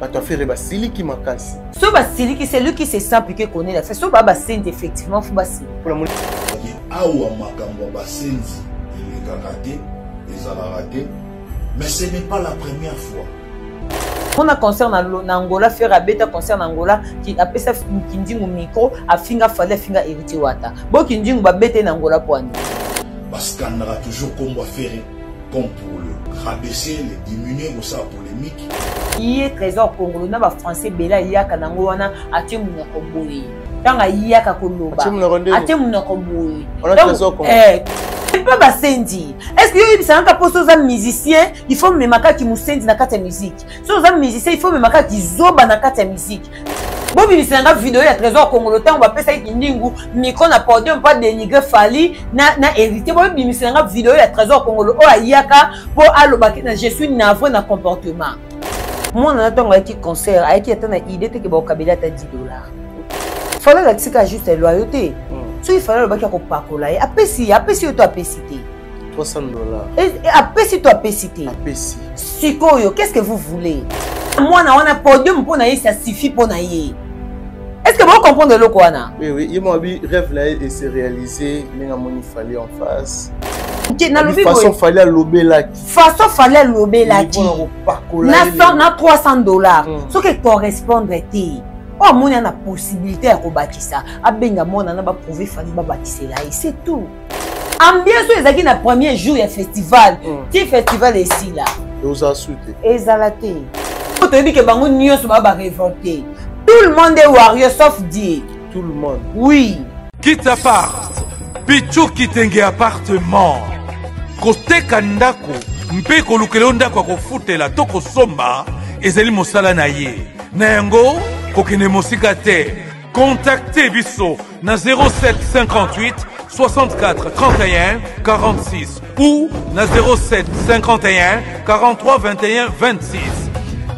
Bato ya Ferre basiliki makasi. So basiliki, c'est lui qui se sent piqué connaît la fait. So ba basenzi effectivement faut basiliki. Awa makambo ya basenzi elekaka te, ezalaka te, mais ce n'est pas la première fois. Mona concert na, na Angola, Ferre abeta concert na Angola, ki apesa Kindingu micro, afinga Fally, afinga Héritier Wata. Bo Kindingu babete na Angola po ani. Baskandaka toujours kombo ya Ferre comme pour le rabaisser, le diminuer, kosala polémique. Ye Trésor Kongolo na ba français ebele ayaka nango wana atie monoko boye ntango ayaka koloba atie monoko boye mpe basenzi est ce que yo oyebisaka kaka mpo so oza musicien il faut mema kaka kimosenzi na kati ya musique so oza musicien il faut mema kaka kizoba na kati ya musique bobimisa nga video ya trésor kongolo ntango bapesaki kindingu micro na podium mpo adenigre fali na, na héritier bobimisa nga video ya trésor kongolo oyo ayaka mpo alobaki na je suis navré na comportement mwana na ntango ayaki concert ayaki ata na idée te ke bakokabeli ata 10 dollars fali alakisi kaka juste loyauté hmm. soki fali alobaki akopakola ye apesi ye apesi yo to apesi te 300 dollars apesi to apesi te apesi sikoyo qu'est ce que vous voulez mwana wana podium mpo na ye ça suffit mpo na ye est ce que bo comprendre eloko wana oui oui ye moko abi rêve na ye ese réaliser ndenge amoni fali en face nalobi façon fali alobelaki façon fali alobelaki na na 300 dollars mm. soki ecorrespondre te oyo amoni ana possibilité ya kobakisa abenga mwana na baprouve fali babakisela ye c'est tout ambiance oyo ezalaki na premier jour ya festival mm. ti festival esila ozala su te ezala te toyebi ke bango nyonso baa barevolte tout le monde est warrior sauf dieu tout le monde oui quitte apart pichu kitenge appartement koteka ndako mpe kolukela yo ndako ya kofutela to kosomba ezali mosala na ye na yango kokende mosika te Contactez biso na 07 58 64 31 46 ou na 07 51 43 21 26.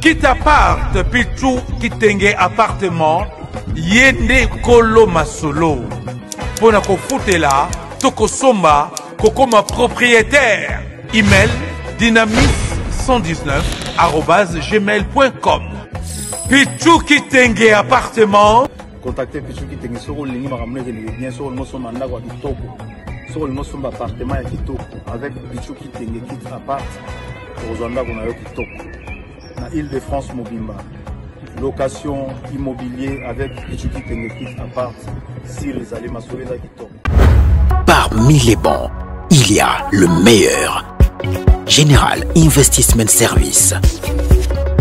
Quitte apart Pichou Kitenge appartement ye nde kolo masolo mpo na kofutela to kosomba kokoma propriétaire email dynamis 119 gmail.com Pichou Kitenge appartement contacte Pichou Kitenge soki olingi makambo na ekendeke bien soki olingi osomba ndako ya kitoko soki olingi osomba appartement ya kitoko avec Pichou Kitenge kit apart okozwa ndako na yo kitoko na Ile de France mobimba location immobilier avec Pichou Kitenge kit apart sire ezali masolo eza kitoko Parmi les bons, il y a le meilleur. General Investment Service.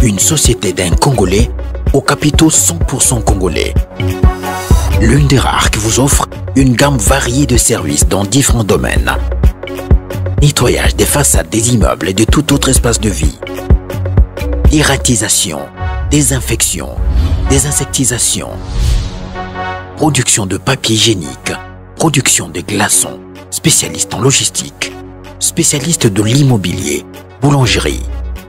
Une société d'un Congolais aux capitaux 100% congolais. L'une des rares qui vous offre une gamme variée de services dans différents domaines. Nettoyage des façades des immeubles et de tout autre espace de vie. Dératisation, désinfection, désinsectisation, production de papier hygiénique, production de glaçons, spécialiste en logistique, spécialiste de l'immobilier, boulangerie,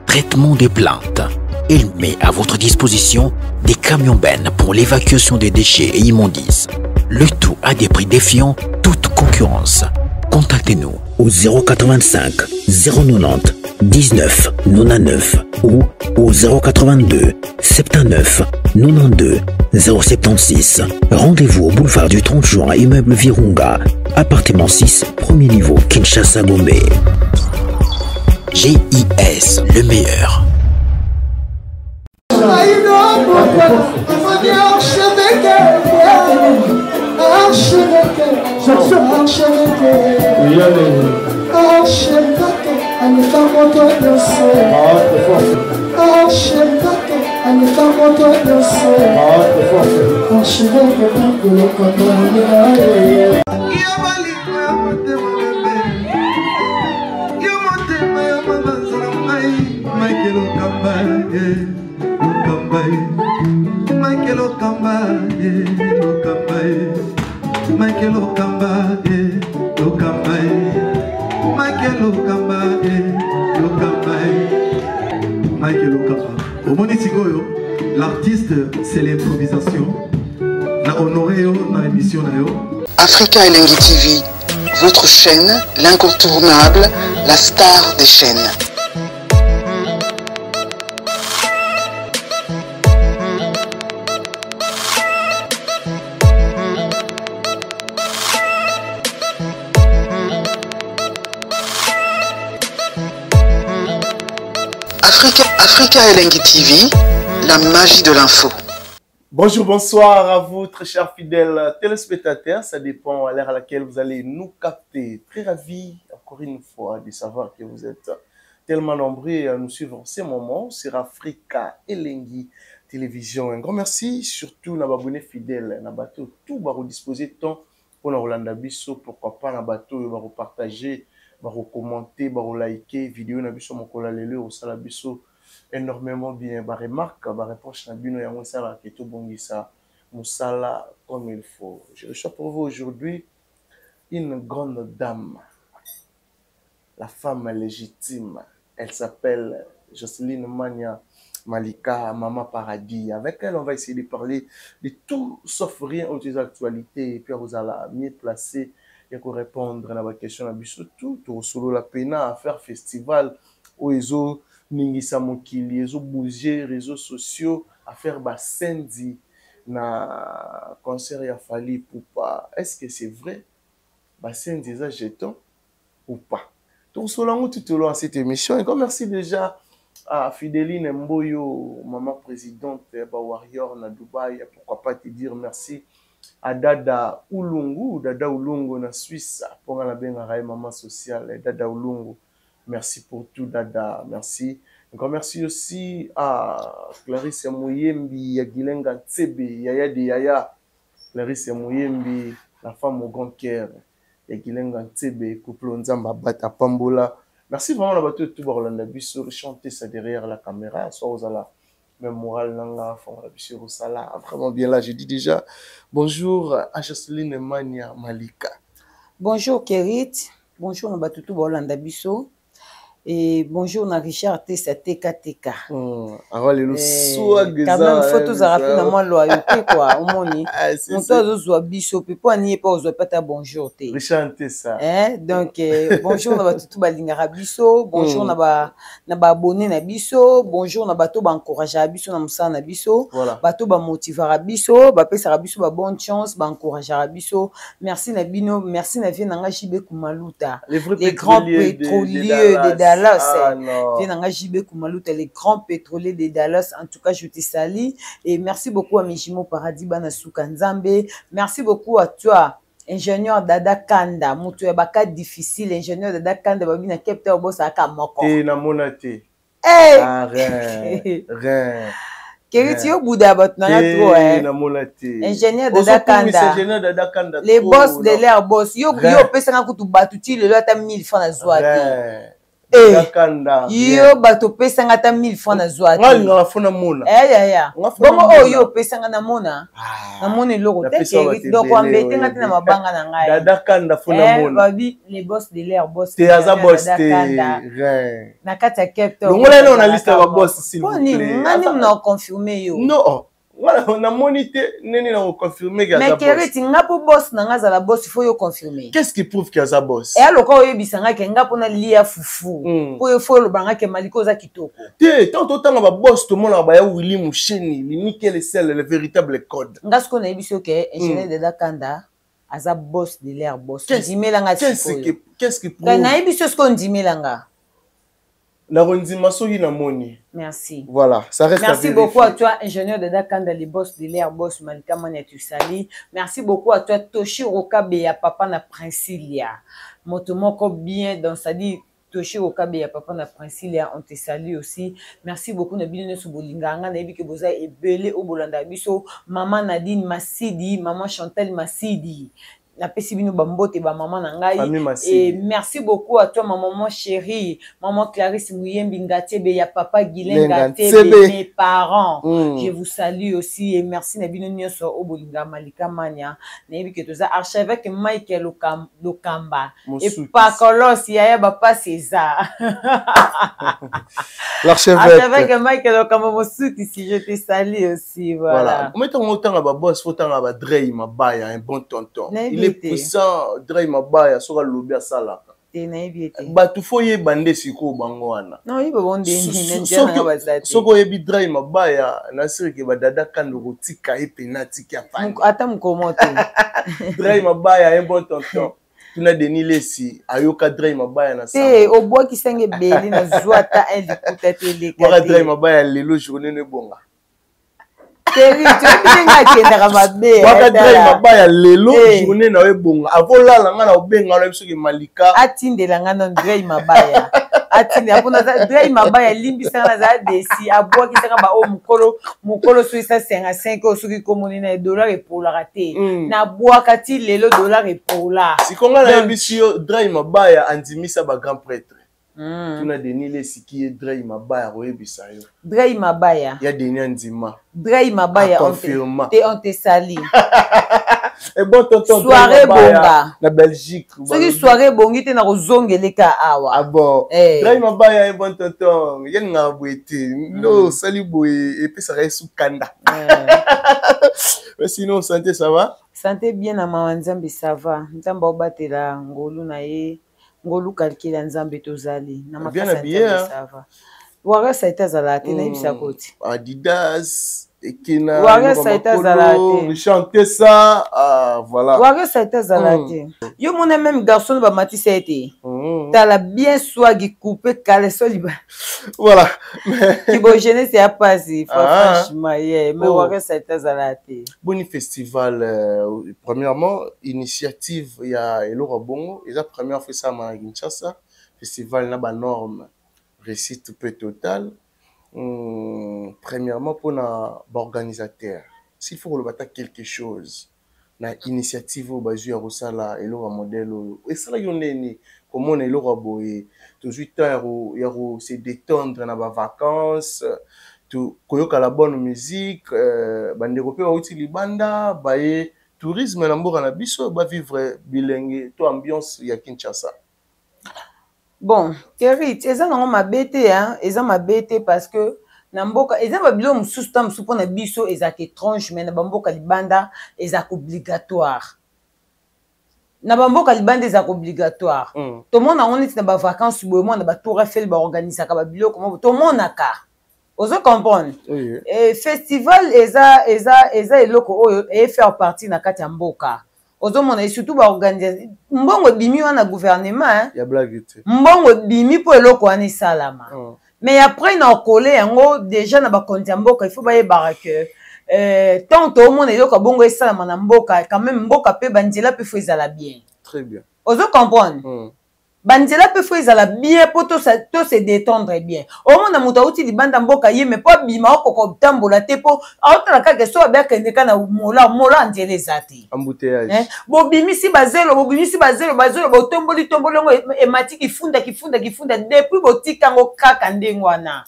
traitement des plantes. Il met à votre disposition des camions bennes pour l'évacuation des déchets et immondices. Le tout à des prix défiant toute concurrence. Contactez-nous au 085 090 19 99 ou au 082 79 92 076. Rendez-vous au boulevard du 30 juin, immeuble Virunga, appartement 6, premier niveau, Kinshasa Gombe. GIS, le meilleur. Michael Okamba, eh, Okamba, eh. Michael Okamba, eh, Okamba, eh. Michael Okamba, eh, Okamba, eh. Michael Okamba, eh, Okamba, eh. Michael Okamba. Omoni sikoyo, l'artiste, c'est l'improvisation. Na honoré yo na émission na yo. Africa Elengi TV, votre chaîne, l'incontournable, la star des chaînes. Africa, Africa Elengi TV, la magie de l'info. Bonjour, bonsoir à vous, très chers fidèles téléspectateurs. Ça dépend à l'heure à laquelle vous allez nous capter. Très ravi, encore une fois, de savoir que vous êtes tellement nombreux à nous suivre en ces moments sur Africa Elengi Télévision. Un grand merci, surtout na abonnés fidèles, na bato tout ba disposer temps pour na kolanda biso, pourquoi pas na bato ba partager, ba commenter, ba liker vidéo na biso mokolo lelo osala biso énormément bien. Ba remarque, ba reproche na bino yango sala ke tobongisa mosala comme il faut. Je reçois pour vous aujourd'hui une grande dame, la femme légitime. Elle s'appelle Jocelyne Mania Malika, Maman Paradis. Avec elle, on va essayer de parler de tout sauf rien aux actualités. Et puis, vous allez mieux placer et répondre à la question. Surtout, tout solo la peine à faire festival au réseau ningisa mokili, réseau bouger, réseaux sociaux, à faire basenzi na concert ya Fally Ipupa. Est-ce que c'est vrai? Basenzi eza jeton ou pas? Donc, selon tout au long de cette émission, et comme merci déjà à Fidéline Mboyo, maman présidente ba Warrior na Dubaï, pourquoi pas te dire merci à Dada Ulungu, Dada Ulungu na Suisse, pour la benga maman sociale, Dada Ulungu. Merci pour tout, Dada. Merci. Encore merci aussi à Clarisse Mouyembi, ya Gilenga Tsebe, Yaya de Yaya. Clarisse Mouyembi, la femme au grand cœur. Ya Gilenga Tsebe, couple Nzamba Bata Pambola. Merci vraiment à tout le monde biso, chanter ça derrière la caméra, soit aux ala même moral nanga, fond la biso sala, vraiment bien là, je dis déjà bonjour à Jocelyne Mania Malika. Bonjour Kerit, bonjour na batutu bolanda biso. Et bonjour na Richard Tessa TKTK. Avant le swag quand même photo za rapide na moi loyauté quoi, omoni. Moto azozwa biso pe po ani pa ozwa pata bonjour te. Richard Tessa. Hein, donc bonjour na batutu balingaka biso, bonjour na ba abonné na biso, bonjour na bato ba encourager biso na mosala na biso, bato ba motiver biso, ba pesa biso ba bonne chance, ba encourager biso. Merci na bino, merci na vie na nga JB Kumaluta. Les grands pétroliers de Dallas. Ah, non. Viens dans JB Kumaluta, les grands pétroliers de Dallas. En tout cas, je te salue. Et merci beaucoup à Mijimo Paradis Banasuka Nzambe. Merci beaucoup à toi, ingénieur Dada Kanda. Mutu ya baka difficile, ingénieur Dada Kanda, babi na Cape Town, boss aka moko. Te na mona te. Hey! Ah, rien, rien. Keriti yo buda bat na trop hein. Na mona te. Ingénieur Dada Kanda. Ingénieur Dada Kanda. Les boss de l'air boss. Yo yo pesa nga kutu batuti lelo ata 1000 francs na zwa te. Kanda. Yo bato pesa nga ata 1000 francs na zwa te. Nga nga fona mona. Eh ya ya. Bongo oyo pesa nga na mona. Na mona eloko te Keriti donc ambete nga te na mabanga na ngai. Dada Kanda fona mona. Babi les boss de l'air boss. Te aza boss te. Na kati ya Cape Town. Longola na liste ya boss s'il vous plaît. Ngani mna confirmer yo. Non. Voilà, on a monité, neni na confirmer qu'il y a Mais Keriti nga po boss na nga za la boss, il faut yo confirmer. Qu'est-ce qui prouve qu'il y a za boss? Et alors quand oyebisa nga ke nga pona lia fufu. Po yo faut loba nga ke Maliko za kitoko. Te, tant autant ba boss tout le monde ba ya Willy Moucheni, nickel et sel le véritable code. Nga ce qu'on a yebiso ke ingénieur Dada Kanda aza boss de l'air boss. Ndimela nga sikoyo. Qu'est-ce qui prouve? Na yebiso ce qu'on ndimela nga. La rondima soki na moni. Merci. Voilà, ça reste Merci à beaucoup à toi, ingénieur Dada Kanda, les boss de l'air, boss Malika Mania, tu salis. Merci beaucoup à toi, Toshiro Kabeya, papa na Princilia. Moto moko bien dans sa vie. Toshiro Kabeya, papa na Princilia, on te salue aussi. Merci beaucoup, Nabino Nyoso Bolinga, nga nayebi ke boza ebele o bolanda biso. Maman Nadine Masidi, maman Chantal Masidi. Napesi bino bambote ba maman na ngai. Famille Masidi. Et merci beaucoup à toi, ma maman chérie, maman Clarisse Mouyembi Ngatebe, ya papa Guylain Lenga Ngatebe, Ntsebe. mes parents. Je vous salue aussi et merci na bino nyonso o bolinga Malika Mania. Nayebi ke toza archevêque Michael Lokamba. Mosuki. Et Pakolos, yaya bapa César. L'archevêque. Archevêque Michael Lokamba Mosuki, si je te salue aussi, voilà. Voilà. Mais tant autant ba boss, faut tant ba Drey Mabaya, un bon tonton. Nayebi Il est te. puissant, Drey Mabaya, soka lobi asala. Te nayebi te. Bato fo yeba nde sikoyo bango wana. Non, yeba bango nde nini, na nzela na nga baza te. Soki oyebi Drey Mabaya, nasiri ke ba Dada Kanda kotika ye pena atiki afandi. Ata mokolo moko te. Drey Mabaya, un bon tonton. Tuna Denis Lessi ayoka Dray Mabaya na te obwakisanga ebele nazwa ata un likuta te eleka Bwaka Dray Mabaya lelo journée no ebonga. Terry, toyebi ndenge akendaka mabe. Bwaka Dray Mabaya lelo journée na yo ebonga. Avolala nga na obenga na biso ke Malika. Atindela nga na Dray Mabaya. Atindela mpo naza Dray Mabaya limbisanga naza desi abwakisanga ba oyo mokolo mokolo soki 155 oyo soki komoni na ye dollar epolaka te. Nabwaka ti lelo dollar epola. Siko nga nayebisi yo Dray Mabaya andimisa ba grand prêtre. Tuna Denis Lessi ki ye Dray Mabaya akoyebisa yo. Dray Mabaya. Ya Denis andima. Dray Mabaya on te, te on te sali. Et bon tonton soirée bonga na Belgique. Soki soirée bongi te na kozongeleka awa. Ah bon. Eh. Dray Mabaya et bon tonton. Ye nga boye te. No sali boye epesaka ye sukanda. Mais sinon santé ça va? Santé bien na mawa Nzambe ça va. Nzambe aobatela ngolu na ye. Ngolu calcul ya Nzambe tozali na makasi ya Nzambe ça va. Warriors ete azalaka te nayebisa koti. Adidas ekena Warriors ete azalaka te. Richard Ntesa ah, voilà. Warriors ete azalaka te. Yo mona même garçon ba matisa ye te. Tala bien swagi coupe caleçon liba. Voilà. Kibo jeunesse ya pasi franchement yeah mais Warriors ete azalaka te. Boni festival premièrement initiative ya eloko ya bongo eza première fois esalama na Kinshasa festival na ba normes réussite pe totale premièrement mpona ba organisateur s'il faut koloba ata quelque chose na initiative oyo bazwi ya kosala eloko ya modèle oyo esalaki yo ndeni komona eloko ya boye tozwi temps ya ko se détendre na ba vacances koyoka la bonne musique bandeko mpe bauti libanda baye tourisme na mboka na biso ba vivre bilenge to ambiance ya Kinshasa. Bon, Kerit, eza nango mabe te, hein? Eza mabe te parce que na mboka eza ba biloko mosusu ta mosusu mpona biso ezalaka étrange mais na bamboka libanda ezalaka obligatoire. Na bamboka libanda ezalaka obligatoire. Tomona yango neti na ba vacances boye mwana ba Tour Eiffel baorganisaka ba biloko moko tomonaka. Ozo comprendre? Oui. Et festival eza eza eza eloko oyo e faire partie na kati ya mboka. Ozomona et surtout ba organiser mbongo ebimi wana gouvernement hein? Ya blague te. Mbongo ebimi po eloko wana esalama. Mais après na okole yango déjà na bakonzi ya mboka il faut bayebaka que tant toomona eloko ya bongo esalama na mboka quand même mboka pe banzela pe faut ezala bien. Très bien. Ozo comprendre? Banzela pe faut ezala bien po to se détendre bien. Omona moto auti libanda mboka ye mais po abima okoka kotambola te po aotala kaka so abe akende ka na mola mola nzela eza te. Embouteillage. Hein? Bobimisi bazelo, bobimisi bazelo, bazelo botomboli tomboli yango emati kifunda kifunda kifunda depuis botika yango kaka ndenge wana.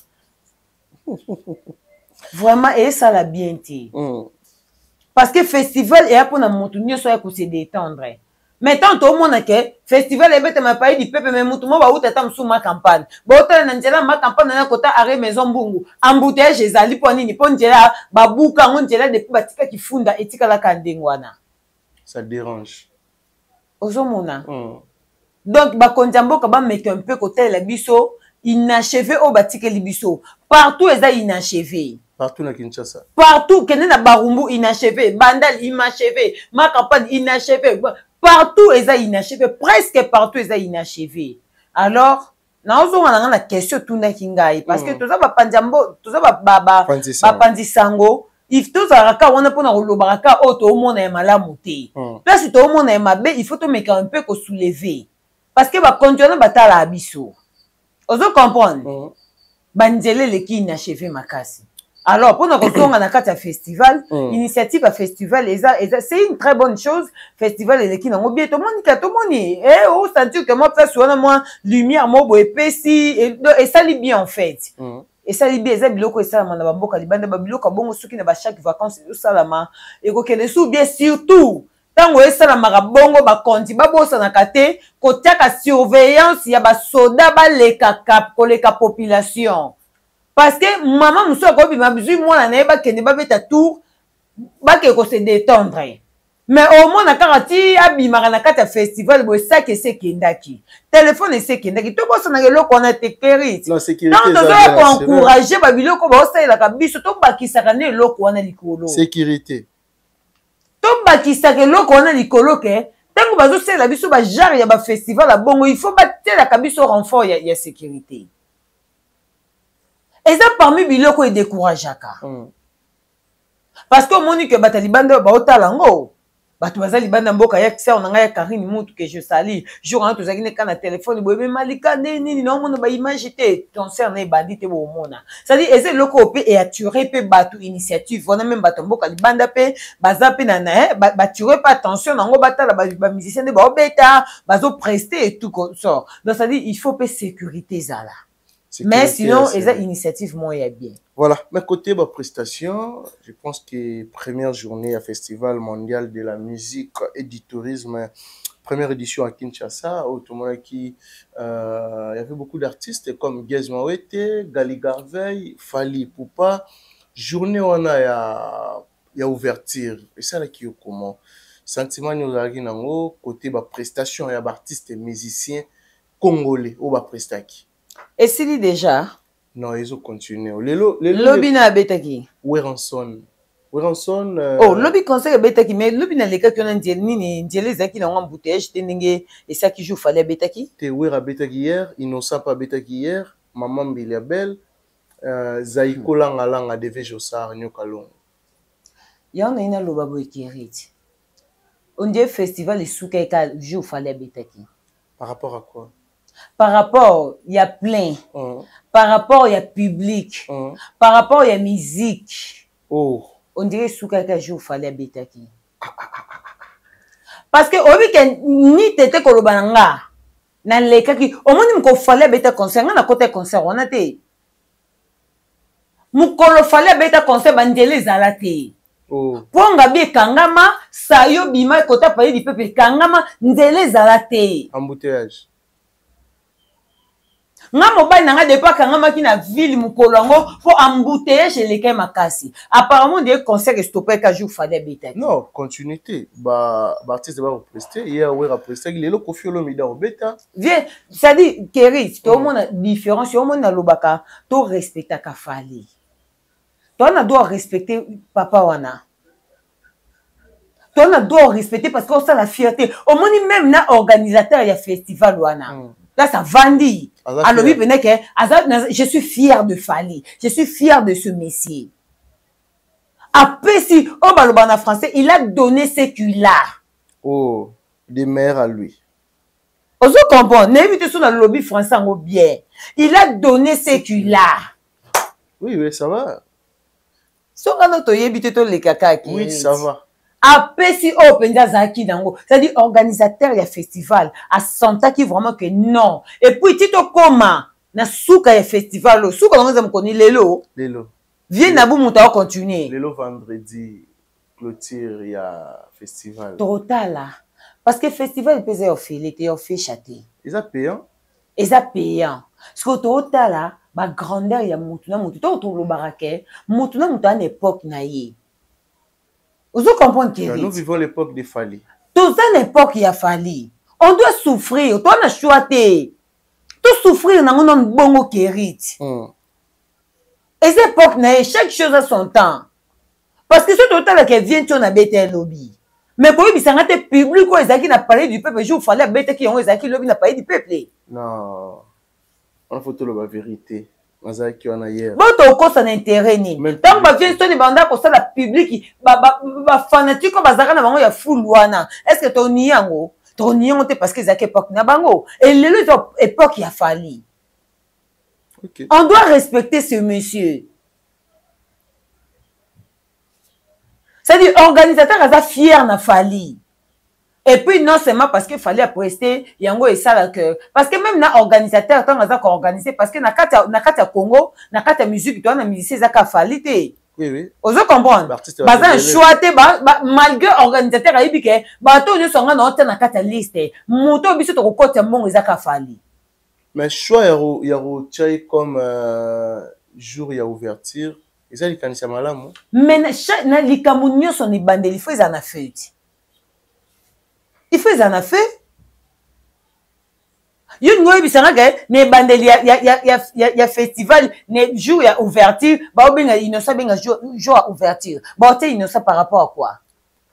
Vraiment esala bien te. Parce que festival eya pona moto nyonso ya ko se détendre. Mais tant toomona ke festival ebetama pays du peuple mais mutu mo bauta ata mosusu ma campagne botala na nzela ma campagne na kota arrêt maison mbungu embouteillage ezali mpo nini mpo nzela babuka yango nzela depuis batika kifunda etikalaka ndenge wana. Ça dérange. Ozomona. Donc bakonzi ya mboka bameka un peu kotalela biso inachevé oyo batikeli biso partout eza inachevé. Partout na Kinshasa. Partout kende na Barumbu inachevé, Bandal inachevé, ma campagne inachevé, partout eza inachevé, presque partout eza inachevé. Alors naozonga na nga na question tunaki ngai parce que toza bapanzi ya mbo, toza bapanzi sango, il faut tozalaka kaka wana mpona kolobaka kaka oyo toomona ya malamu te. Place toomona ya mabe, il faut tomeka un peu kosoulever parce que bakonzi wana batalaka biso. Ozo comprendre? Banzela eleki inachevé makasi. Alors, pour nous kozonga na kati ya festival, initiative ya festival eza, eza, c'est une très bonne chose. Festival eleki nango bien, tomoni ka tomoni, eh, o sentir que moi place wana moi lumière mo boye epesi, et, donc, esali bien en fait. Esali bien, eza biloko esalama na bamboka libanda, ba biloko ya bongo soki na ba chaque vacances ezosalama, ekokende sous bien surtout ntango esalamaka bongo bakonzi babosanaka te kotiaka surveillance ya basoda balekaka koleka population. Parce que mama mosusu akobima bizwi mwana na ye bakende babeta tour, bakende ko se détendre. Mais omona kaka ti abimaka na kati ya festival boye sac esi ekendaki, telefone esi ekendaki. Tobosanaka eloko wana te, Kerit. Non, sécurité Ntango eza tozoya bien assurée. koencourager ba biloko baosalelaka biso, tobakisaka nde eloko wana likolo. Sécurité. Tobakisaka eloko wana likolo ke Ntango bazosalela biso bagenre ya bafestival ya bongo, il faut batielaka biso renfort ya sécurité. Eza parmi biloko edécourageaka. Parce que omoni ke bato ya libanda oyo baotala yango, bato baza libanda mboka ya sœur na ngai ya Karine Mutu que je salue, jour wana tozalaki neka na telefone boye, me Malika nde nini naomona baimage te, concert na ebandi te, boomona. C'est-à-dire eza eloko oyo mpe eattire mpe bato, initiative wana, meme bato ya mboka libanda mpe baza mpe na batire mpe attention nango, batala bamusicien nde baobeta, bazopreste et tout sort. Donc c'est-à-dire il faut mpe sécurité ezala. Mais sinon, eza initiative moko ya bien. Voilà. Mais côté ba prestation, je pense que première journée à Festival mondial de la musique et du tourisme, première édition à Kinshasa, où tout le monde qui, il y avait beaucoup d'artistes comme Gaz Mawete, Gali Garveil, Fally Ipupa. Journée wana ya ouverture. Et ça là qui est comment? Sentiment nous a nango côté ba prestation ya ba artistes et musiciens congolais ou ba prestaki. Esili déjà? Non, ils ont continué. Lelo, lelo, lobi na abetaki. Werrason. Werrason, Oh, lobi concert abetaki, mais lobi na lekaki wana nzela nini, nzela ezalaki na embouteillage te ndenge esaki jour Fally abetaki. Te Wera abetaki hier, Innocent pa abetaki hier, Maman Mbilia Bel, Zaiko Langa Langa Deve Josar Nyoka Longo. Ya na ina loba boye Keriti. On dirait festival esuka eka jour Fally abetaki. Par rapport à quoi? Par rapport, il y a plein. Par rapport, il y a public. Par rapport, il y a musique. Oh. On dirait souka ka jour Fally abetaki. Parce que obi ke ni tete koloba na nga. Na lekaki omoni mko Fally abeta concert nga na kota concert wana te. Mukolo Fally abeta concert ba ndele ezala te. Oh. Ponga bi ekangama, sayo bima kota palais du peuple ekangama, nzela ezala te. Embouteillage. Nga mobali na nga depuis akangamaki na ville mokolo yango po embouteillage elekaki makasi. Apparemment de concert estoppé ka jour Fally abetaki. Non, continuité. Ba, ba artiste ba prester, hier Wera prester, lelo Koffi Olomide obeta. Viens, c'est-à-dire Kerry, to mona différence, yo mona lobaka, to respectaka Fally. Toi na doit respecter papa wana. Toi na doit respecter parce que ça la fierté. Au moins même na organisateur ya festival wana. Là ça vandi. Aza Alobi fier. pene ke aza, na, je suis fier de Fally. Je suis fier de ce monsieur. Apesi o baloba na français, il a donné ce qu'il a. Oh, des mères à lui. Ozo comprendre, nayebi te so na lobi français yango bien. Il a donné ce qu'il a. Oui, oui, ça va. Songa no toyebi te toleka kaka. Oui, ça va. Apesi oyo mpenza azalaki nango, c'est-à-dire organisateur ya festival asentaki vraiment que non. Et puis ti tokoma na suka ya festival oyo, suka yango eza mokoni lelo. Lelo. Vie na bu moto akocontinue. Lelo vendredi clôture ya festival. Totala. Parce que festival mpe eza ya ofele te, ya ofesha te. Eza payant. Eza payant. Parce que totala ba grandeur ya mutu na mutu, to tolobaka ke mutu na mutu ana époque na ye. Ozo comprendre que nous vivons l'époque de Fally. Toza na époque ya Fally. On doit souffrir, toi na choix te. To souffrir nango non bongo Kerith. Eza époque na ye, chaque chose a son temps. Parce que soki totala ke vient ti on abeta lobi. Mais koyebisa nga te public oyo ezalaki na palais du peuple jour Fally abetaki yango ezalaki lobi na palais du peuple. Non. On faut toloba vérité. Nazalaki wana hier. Bo tokosa na intérêt nini? Même Ntango ba public. vient soni banda kosala public, ba fanatique oyo bazalaka na bango ya foule wana. Est-ce que toni yango? Toni yango te parce que ezalaki époque na bango. Et lelo eza époque ya Fally. Okay. On doit respecter ce monsieur. C'est-à-dire, organisateur aza fier na Fally. Et puis, non seulement parce que Fally a presté, yango et ça, là, que, parce que même na organisateur, tant aza ko organiser, parce que na kati, na kati ya Congo, na kati ya musique, toi, na musicien, zaka Fally te. Oui, oui. Ozo comprendre? Ba artiste Baza ba un choix te, ba, ba, malgré organisateur ayebi ke, bato nyonso nga na otia na kati ya liste. Moto biso toko kota mbongo ezaka Fally. Mais choix ya ro, ya ro tia ye comme jour ya ouverture, eza likanisi ya malamu. Mais na cha, na likambo nyonso na ebandeli, il faut ezala na feuille. Il faut ezala na feuille. Yo ningo oyebisanga ke na ebandeli ya festival, na jour ya ouverture, ba obenga Innocent, benga jour ya ouverture. Ba otia Innocent par rapport à quoi?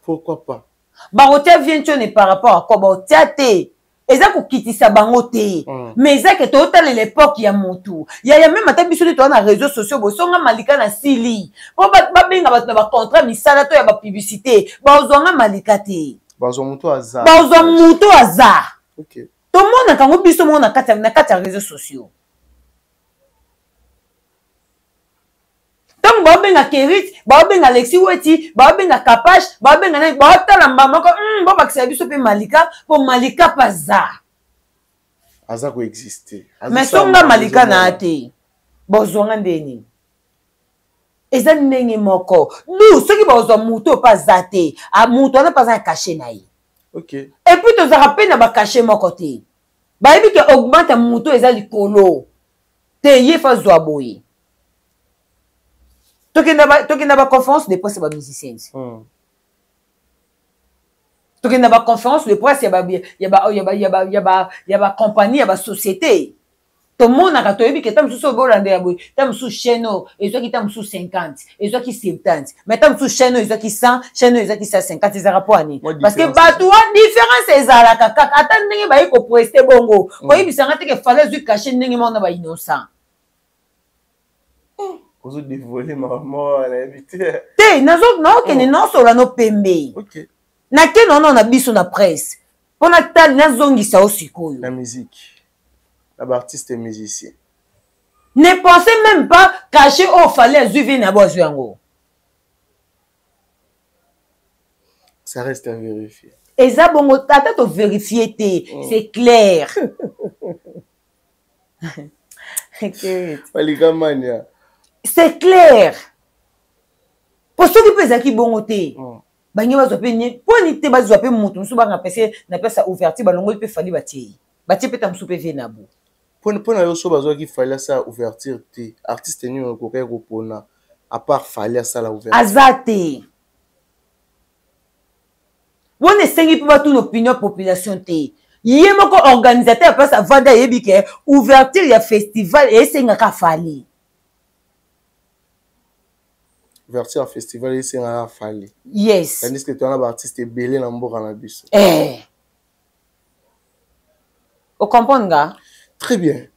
Pourquoi pas? Bakotia vie ntione par rapport à quoi? Bakotia te. Eza kokitisa bango te. Mais eza ke totalela époque ya motu. Yaya même ata biso nde toza na réseaux sociaux bosonga Malika na sili. Po babenga bato na ba contrat misala to ya ba publicité. Bazwa nga Malika te. Bazwa motu aza. Bazwa motu aza. Okay. Tomonaka yango biso moko na kati ya réseaux sociaux. Ntango baobenga Kerit, baobenga Alexis Weti, baobenga Kapash, baobenga nani, baotala mbala moko, bobakisa biso mpe Malika, mpo Malika mpe aza. Aza koexister. Mais songa Malika na te. Bozwanga nde nini? Eza ndenge moko. Du, soki bozwa moto mpe aza te, moto wana mpe aza na cachet na ye. Okay. Et puis tozalaka mpe na ba cachet moko te. Bayebi ke augmente moto eza likolo. Te ye fa zwa boye. Tokenda ba conférence de presse ba musiciens. Tokenda ba conférence de presse ya ba ya ba ya ba ya ba ya ba ya ba compagnie ya ba société. Tomonaka toyebi ke ta mosusu oyo bolanda ya boye, ta mosusu chaîne oyo ezwaki ta mosusu 50, ezwaki 70, mais ta mosusu chaîne oyo ezwaki 100, chaîne oyo ezwaki 150, ezalaka mpo ya nini? Parce que bato wa différence ezalaka kaka ata ndenge baye kopreste bongo, koyebisanga te ke fallait azwi cachet ndenge moko na ba innocent. Ozo dévoiler maman nayebi te. Te, naokende naosola no pembe. Okay. Nake nono na biso na presse. Mpo natali nazongisa yo sikoyo. Na musique. Na ba artiste musicien. Ne pensez même pas cacher oyo fallait azwi vie na bo azwi yango. Ça reste à vérifier. Eza bongo tata to vérifier te, c'est clair. Malika mania. C'est clair. Po soki pe ezalaki bongo te. Bangi bazwa pe nye, po ni te bazwa pe moto mosusu banga pese na pesa ouverture balongoli pe Fally batie ye. Batie pe ta mosusu pe vie na bo. Pona yo so bazwaki Fally asala ouverture te, artiste nini okokaki kopona à part Fally asala ouverture? Aza te. Wana esengi mpe batuna opinion ya population te. Ye moko organisateur ya place avanda ayebi ke ouverture ya festival esengaka Fally. Ouverture ya festival esengaka Fally. Yes. Tandis que toza na ba artiste ebele na mboka na biso. O comprendre nga? Très bien.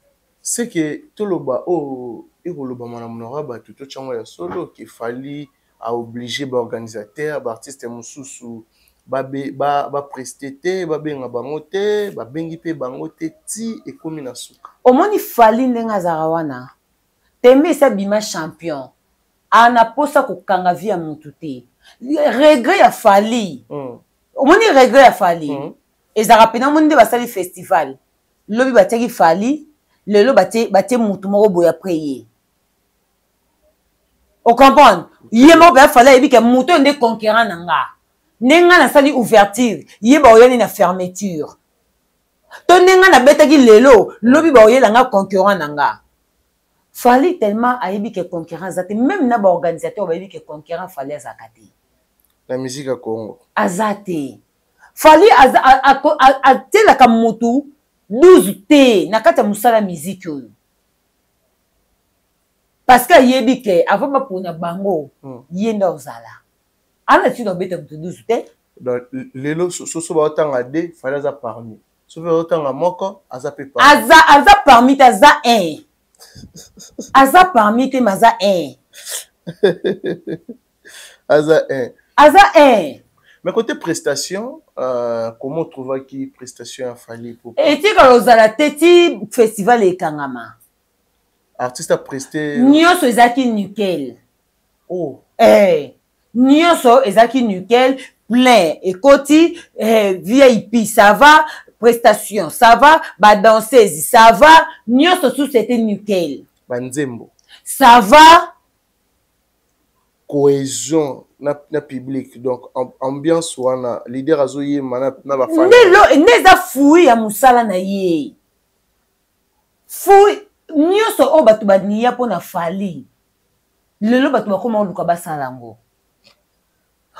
C'est que toloba oyo ekolobama na monoko ya bato to tyango ya solo ke Fally a obligé ba organisateur, ba artiste mosusu ba prester te, babenga bango te, babengi pe bango te ti ekomi na suka. Omoni Fally ndenge azalaka wana. Tembe esi abima champion. Ana posa kokanga vie ya mutu te. Regret ya Fally. Omoni regret ya Fally. Ezalaka pena omoni nde basali festival. Lobi batiaki Fally, lelo batie mutu moko boye après ye. O comprendre? Ye moko pe Fally ayebi ke mutu oyo nde conquérant na nga. Nde nga nasali ouverture, ye ba oyani na fermeture. To nde nga nabetaki lelo, lobi ba oyela nga concurrent na nga. Fally tellement ayebi ke concurrent aza te, même na ba organisateur bayebi ke concurrent Fally azalaka te. Na musique ya Congo. Aza te. Fally atelaka mutu 12 te na kati ya mosala musique oyo. Parce que ayebi ke avant bapona bango, ye nde ozala. Ana tina obeta mutu 12 te. Donc lelo soso ba otanga 2, Fally aza parmi. Soki otanga moko, aza pe parmi. Aza parmi te, aza 1. Aza parmi te, mais aza 1. Aza 1. Aza 1. Mais côté prestation, comment trouvaki prestation ya Fally Ipupa? Et tu quand ozala te ti festival ekangama. Artiste a presté. Nyonso ezalaki nickel. Oh. Nyonso ezalaki nickel, plein ekoti, VIP ça va, prestation ça va, ba danseuse ça va, nyonso tout c'était nickel. Ba nzembo. Ça va. Cohésion na public, donc ambiance wana leader azoyema na ba fan. Nde eza fouille ya musala na ye. Fouille nyonso oyo bato baniya mpona Fally. Lelo bato bakoma koluka basala yango.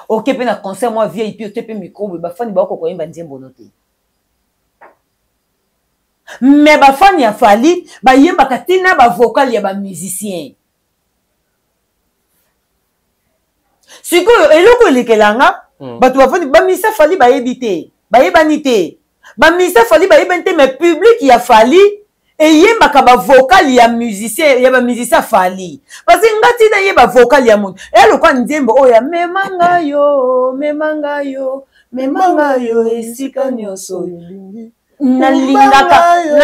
Oke pe na concert mwa VIP ote pe micro boye, bafani bakoka koyemba nzembo no te. Mais bafani ya Fally bayembaka tina ba vocal ya ba musiciens. Sikoyo eloko elekelanga. Bato bafandi bamisa Fally bayebi te, bayebani te. Bamisa Fally bayebani te, mais public ya Fally eyembaka bavocal ya musicien, ya bamusicien ya Fally, parce que nga ntina yeba vocal ya moto eya lokwa nzembo oyo ya mema nga yo, mema nga yo, mema nga yo esika nyonso. Nalingaka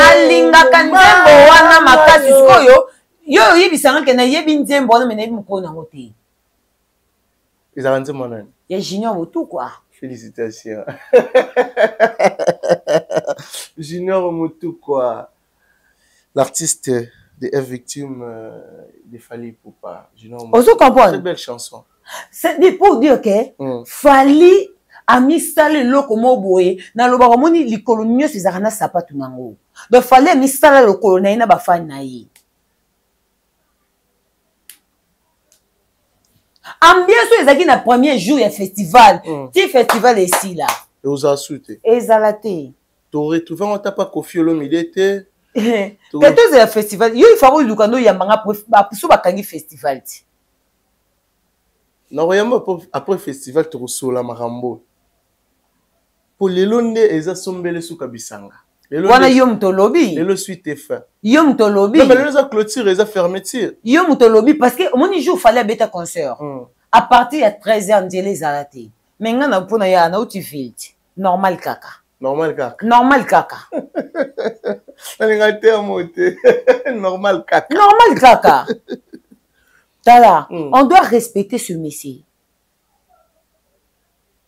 nzembo wana makasi. Sikoyo yo oyebisanga ke nayebi nzembo wana, me nayebi mokolo nango te. Ezalaka nzembo nani? Ya Junior Motukwa. Félicitations, Junior Motukwa, l'artiste de F Victime de Fally Ipupa. Junior Motukwa. Ozo comprendre? Très belle chanson. C'est pour dire que Fally amisala eloko mo boye. Nalobaka, omoni, likolo nyonso ezalaka na sapatu nango. Donc Fally amisala lokolo na ye na bafani na ye. Ambiance oyo ezalaki na premier jour ya festival ti festival esila. Ozala su te. Ezala te. Toretrouve yango ata pa Kofi Olomide te. Ke tozela festival, yo ifa koluka nde oyambanga so bakangi festival ti. Nakoyamba après festival, tokosola makambo, po lelo nde eza sombele suka bisanga. Wana yo moto olobi. Lelo suite fin. Yo moto olobi. Lelo eza clôture, eza fermeture. Yo moto olobi, parce que omoni jour Fally abeta concert, à partir ya 13 heures nzela ezala te. Mais nga na mpona ya nauti ville ti, normal kaka. Normal kaka. Normal kaka. Nalinga terme te, normal kaka. Normal kaka. Tala, on doit respecter ce monsieur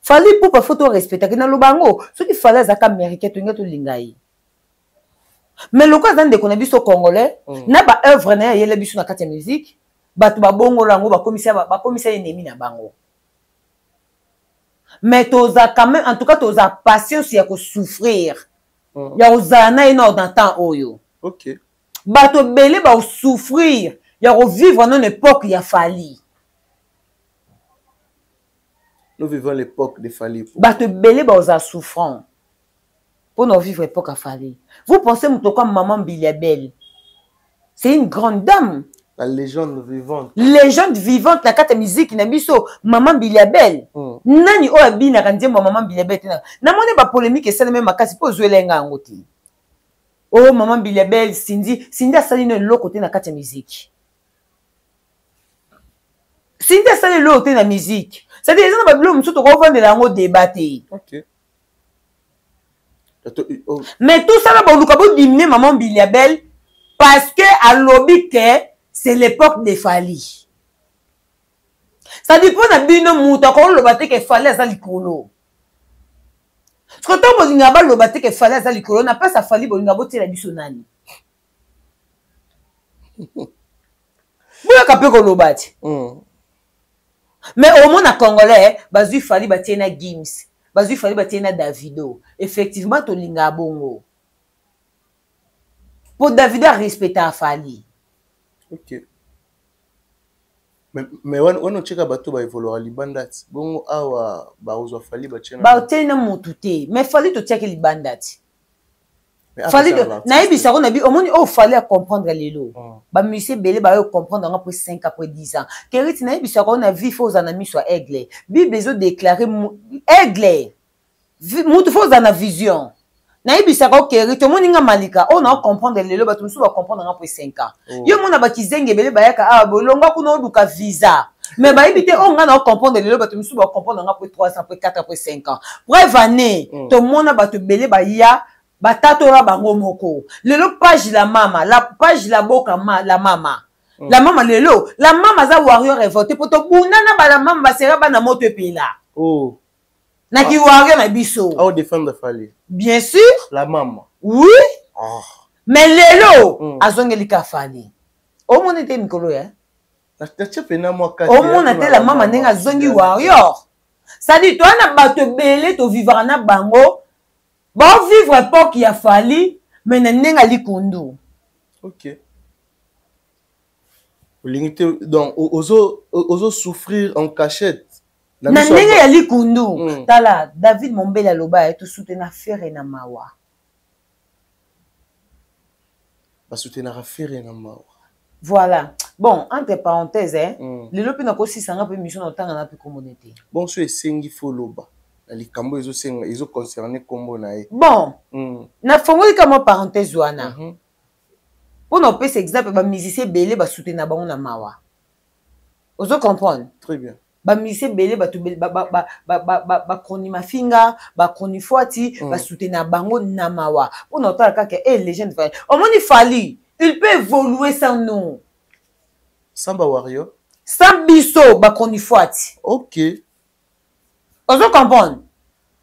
Fally Ipupa. Faut torespectaki. Naloba yango, soki Fally azalaka américain, tolingi tolinga ye, mais lokola aza ndeko na biso congolais, na baœuvre na ye ayela biso na kati ya musique, bato babongola yango, bakomisa ennemi na bango. Mais toza quand même, en tout cas toza patience ya kosouffrir, ya kozala na ye na temps oyo. Bato ebele bakosouffrir ya kovivre non époque ya Fally. Nous vivons l'époque de Fally. Bato ebele bakozala souffrant mpona ovivre époque ya Fally. Vous pensez moto comme Maman Mbilia Bel, c'est une grande dame. La légende vivante. Légende vivante na kati ya miziki na biso, Mama Mbilia Bel. Nani oyo abinaka nzembo ya Mama Mbilia Bel te? Namoni bapolémique esalemi makasi mpo ozwelenga yango te. Oyo Mama Mbilia Bel, Cindy, Cindy asali no eloko te na kati ya miziki. Cindy asali eloko te na miziki. C'est-à-dire eza na babiloko mosusu tokovandela yango débat te. Mais tout ça na boluka bodimine Maman Mbilia Bel parce que alobi ke c'est l'époque de Fally. C'est-à-dire mpo na bino moto akoloba te ke Fally aza likolo. Soki ntango bolingaka baloba te ke Fally aza likolo, na place ya Fally bolingaka botiela biso nani? Boyoka mpe koloba ti. Mais omona congolais bazwi Fally batie na Gims, bazwi Fally batie na Davido. Effectivement tolingaka bongo mpo Davido arespectaka Fally. Ok, mais wana otyeka bato baevoluaka libanda ti bongo awa bakozwa Fally batie. Batie na motu te, mais Fally totiaki libanda ti. Fally nayebisako na bi, omoni oyo Fally acomprendre lelo, bamusicien ebele bayo comprendre yango après 5, après 10 ans. Keriti, nayebisako na vie, faut ozala na miso ya aigle. Bible ezodéclare aigle, mutu faut ozala na vision. Nayebisaka okeri, tomoni nga Malika oyo na comprendre lelo, bato mosusu bacomprendre nga après 5 ans. Yo mona bakizenge ebele bayaka awa, bolongwa kuna oluka visa, mais bayebi te oyo nga na comprendre lelo, bato mosusu bacomprendre nga après 3 ans, après 4, après 5 ans. Preuve année, tomona bato ebele baya batatola bango moko. Lelo page la mama, la page la boka ma, la mama, la mama lelo, la mama aza warrior révolté po tobunda na bala mama basera bana moto epela. Na kiwarrior na biso. Ao défendre Fally. Bien sûr. La mama. Oui. Mais lelo azongeli ka Fally. Omona te mikolo ya natie pena mwa kati. Omona te la mama ndenge azongi warrior. C'est-à-dire toya na bato ebele tovivaka na bango, baovivre époque ya Fally, mais na ndenge alikundu. Ok, olingi te, donc ozo ozo souffrir en cachette. Na ndenge ya likundu. Tala David Mombele aloba ye tosutena Ferre na mawa. Basutenaka Ferre na mawa. Voilà. Bon, entre parenthèses, hein, lelo mpe nakosisa nga mpe mission na otanga na mpe kombo te. Bon, so esengi fo loba na likambo ezosenga, ezoconcerne nkombo na ye. Bon, nafongoli ka mwa parenthèse wana mpona opesa exemple, bamusicien ebele basoutenir bango na mawa. Ozo comprendre? Très bien. Bamusicien ebele, bato bakroni mafinga, bakroni fwati, basoutenir bango na mawa mpona otala kaka e légende Fally. Omoni, Fally, il peut évoluer sans nous. Sans bawario. Sans biso bakroni fwati. Ozo comprendre?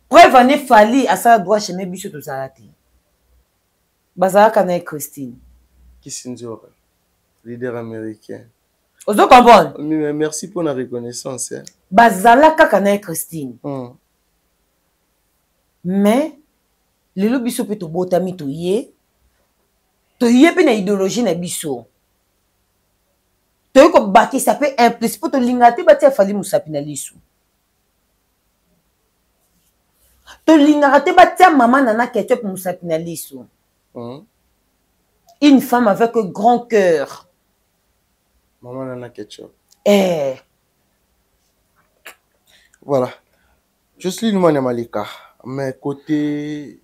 Preuve ane, Fally asala droit chemin, biso tozala te, bazalaka na ye Christine. Kisinzora, leader américain. Ozo comprendre? Mais merci pour la reconnaissance, hein. Bazala kaka na ye Christine. Mais lelo biso mpe tobotami, toye, toye mpe na idéologie na biso, toye kobakisa mpe un plus mpo tolingaka te batia Fally mosapi na lisu, tolingaka te batia mama Nana Ketchup mosapi na lisu. Une femme avec un grand cœur. Mama Nana Ketchup. Eh. Voilà, Jocelyne Mwana Malika, mais côté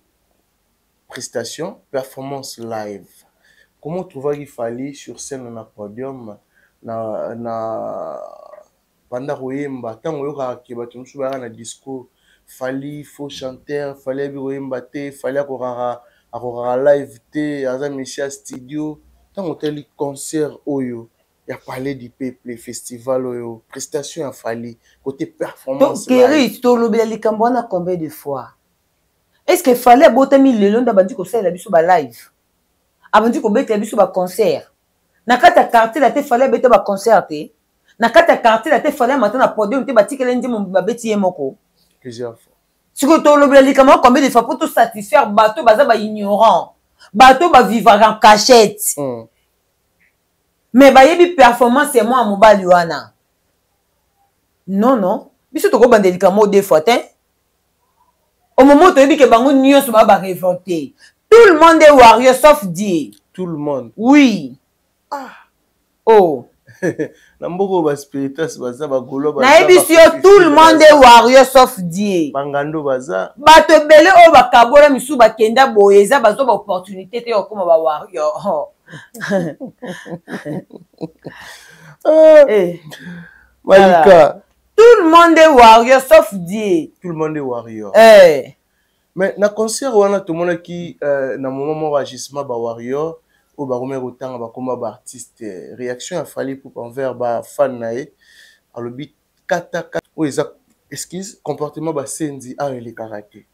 prestation, performance live, comment trouvaki Fally sur scène na podium na banda koyemba? Ntango oyokaka ke bato mosusu bayaka na discours, Fally faux chanteur, Fally ayebi koyemba te, Fally akokaka live te, aza monsieur ya studio, ntango otali concert oyo ya Palais du Peuple, festival oyo, prestation ya Fally côté performance? Keri, tolobela likambo wana combien de fois? Est ce que Fally abotami lelo nde abandi kosalela biso balive, abandi kobetela biso baconcert na kati ya quartier la te? Fally abeta baconcert te na kati ya quartier la te. Fally amata na podium te, batikeli nzembo, babeti ye moko. Plusieurs fois. Sikoyo tolobela likambo yango combien de fois mpo tosatisfaire bato baza baignorant, bato bavivaka en cachette, mais bayebi performance ya mwana mobali wana? Non, non, biso tokobanda likambo deux fois te. Au moment toyebi ke bango nyonso baa barévolté, tout le monde est warrior sauf Dieu. Tout le monde? Oui. Ah. Oh. Na mboka oyo baspiritas baza, bagolo. Nayebisi yo, tout le monde est warrior sauf Dieu. Bangando baza. Bato ebele oyo bakabola misusu bakenda boye, eza bazwa baopportunité te ya kokóma bawarrior. Eh. Malika. Tout le monde est warrior sauf Dieu. Tout le monde est warrior. Eh. Mais na concert wana tomonaki na moment moko agissement bawarrior oyo bakomaki kotanga bakoma baartiste. Réaction ya Fally Ipupa envers bafan na ye, alobi kata oyo eza excuse, comportement basenzi awa elekaka te.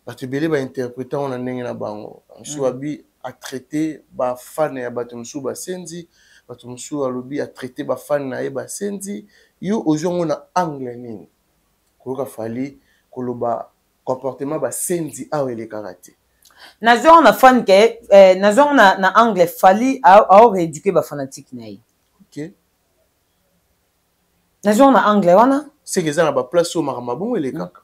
Bato ebele bainterprete yango na ndenge na bango. Mosusu abi atraite bafan ya bato mosusu basenzi, bato mosusu alobi atraite bafan na ye basenzi. Yo ozwi yango na angle nini, koyoka Fally koloba comportement basenzi awa elekaka te? Nazwi yango na fan ke nazwi yango na angle Fally aorééduque bafanatique na ye. Nazwi yango na angle wana. Seke eza na baplace oyo makambo bongo elekaka?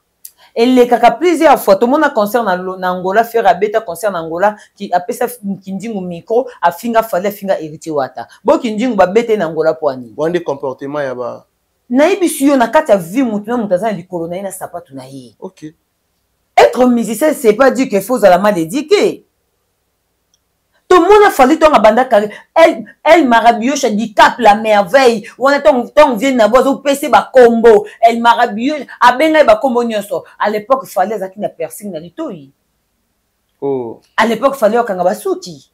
Elekaka plusieurs fois. Tomona concert na Angola, Ferre abeta concert na Angola, apesa Kindingu micro, afinga Fally, afinga Héritier Wata. Bo Kindingu babete na Angola po anini? Wana nde comportement ya ba Nayebisi yo, na kati ya vie, motu na moto aza na likolo na ye na sapatu na ye. Être musicien, c'est pas dire que faut ozala mal éduqué. Tomona Fally ntongo abanda carrière, El Marabiosha Dicap la Merveille wana, ntongo vie na bo azopesa bakombo El Marabiosha, abengai bakombo nyonso. À l'époque, Fally azalaki na piercing na litoi. À l'époque, Fally akanga basuki.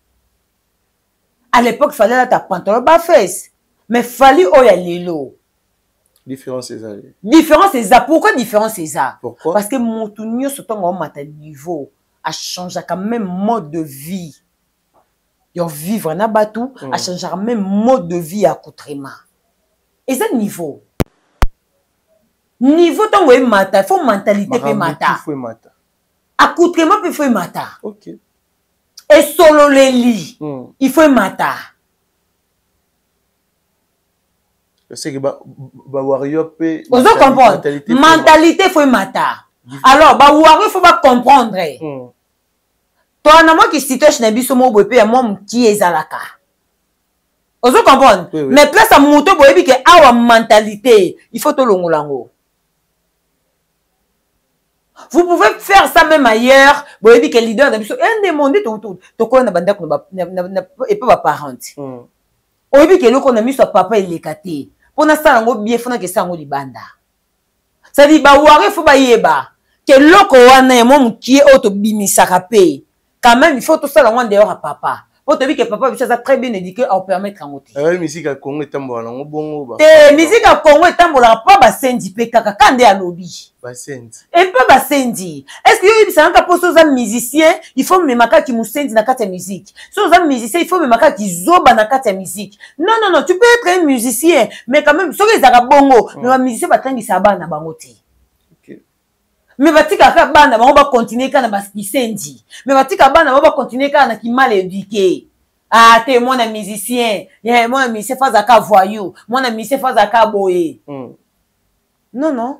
À l'époque, Fally alata pantalon bafese. Mais Fally oyo ya lelo, Différence ezali. Différence eza. Pourquoi différence eza? Pourquoi? Parce que motu nyonso ntango aomata niveau, achangeaka même mode de vie ya vivre na bato, achangeaka même mode de vie ya accoutrement. Eza niveau. Niveau ntango emata, faut mentalité mpe mata. Faut emata. Accoutrement mpe faut emata. Esololeli, il faut emata. Seke bawario mpe Ozo comprendre? Mentalité faut emata. Alors bawario faut bacomprendre. To na mwa kisitoche na biso moko boye mpe ya mwa mokie ezalaka. Ozo comprendre? Oui, oui. Mais place ya moto boyebi ke awa mentalité, il faut tolongola yango. Vous pouvez faire ça même ailleurs. Boyebi ke leader na biso un des monde tokoya na bandako epa ba parents. Oyebi ke eloko na miso ya papa eleka te. Mpo nasala yango bien, fo nakesa yango libanda. C'est-à-dire ba warrior fo bayeba ke eloko wana ya mwa mokie oyo tobimisaka mpe quand même il faut tosala yango en dehors ya papa. Po toyebi ke papa biso aza très bien éduqué, ao permettre yango te. Ayo musique ya Congo etambolaka nango bongo ba. Te, musique ya Congo etambolaka pa basenzi pe kaka, ka nde alobi. Basenzi. Et pa basenzi. Est-ce que yo oyebisaka kaka po soki oza musicien, il faut mema kaka kimusenzi na kati ya musique. Soki oza musicien, il faut mema kaka kizoba na kati ya musique. Non, non, non, tu peux être un musicien, mais quand même soki ezalaka bongo, mais ba musicien batangisaka bana na bango te. Mais batikaka kaka bana bango bacontinue kaka na bakisenzi. Mais batikaka bana bango bacontinue kaka na kimal éduqué. Ah, te, mwana musicien, yeah, mwana musicien faut azalaka voyou, mwana musicien faut azalaka boye. Non, non.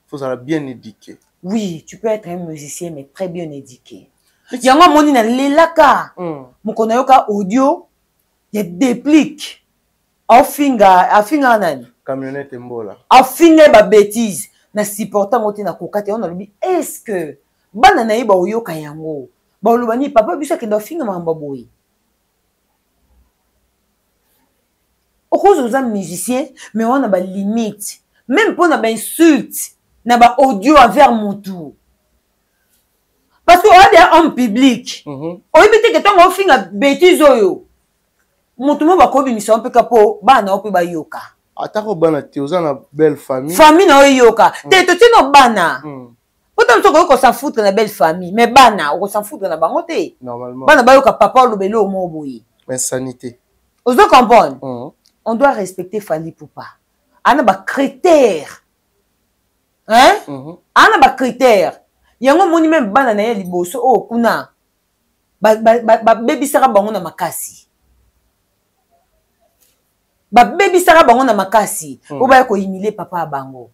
Faut azala bien éduqué. Oui, tu peux être un musicien, mais très bien éduqué. Yango amoni na lelaka. Mokolo nayoka audio ya déplique. Afinga, afinga nani? Camionnette mbola. Afinga ba bêtises. Na supportant ngo te, na koka te. On alobi, est-ce que bana na ye ba oyoka yango? Ba oloba ni papa biso akenda afinga makambo boye. Okozo oza musicien, mais wana ba limite. Même pour na ba insulte, na ba audio envers mutu. Parce que oya deya homme public. Oyebi te ke ntango ofinga bêtise oyo, mutu mo bakobimisa yo mpe ka po bana yo mpe bayoka. Atako bana te, oza na belle famille. Famille na yo eyoka. Te, totie no bana. Po ntango soki okoki kosan foutre na belle famille, mais bana okosan foutre na bango te. Normalement. Bana bayoka papa oloba eloko moko boye. Insanité. Ozo comprendre? On doit respecter Fally Ipupa. Ana ba critères. Hein? Ana ba critères. Yango moni même bana na ye liboso oyo kuna. Babebisaka bango na makasi. Babebisaka bango na makasi. Oyo baya koyimile papa ya bango.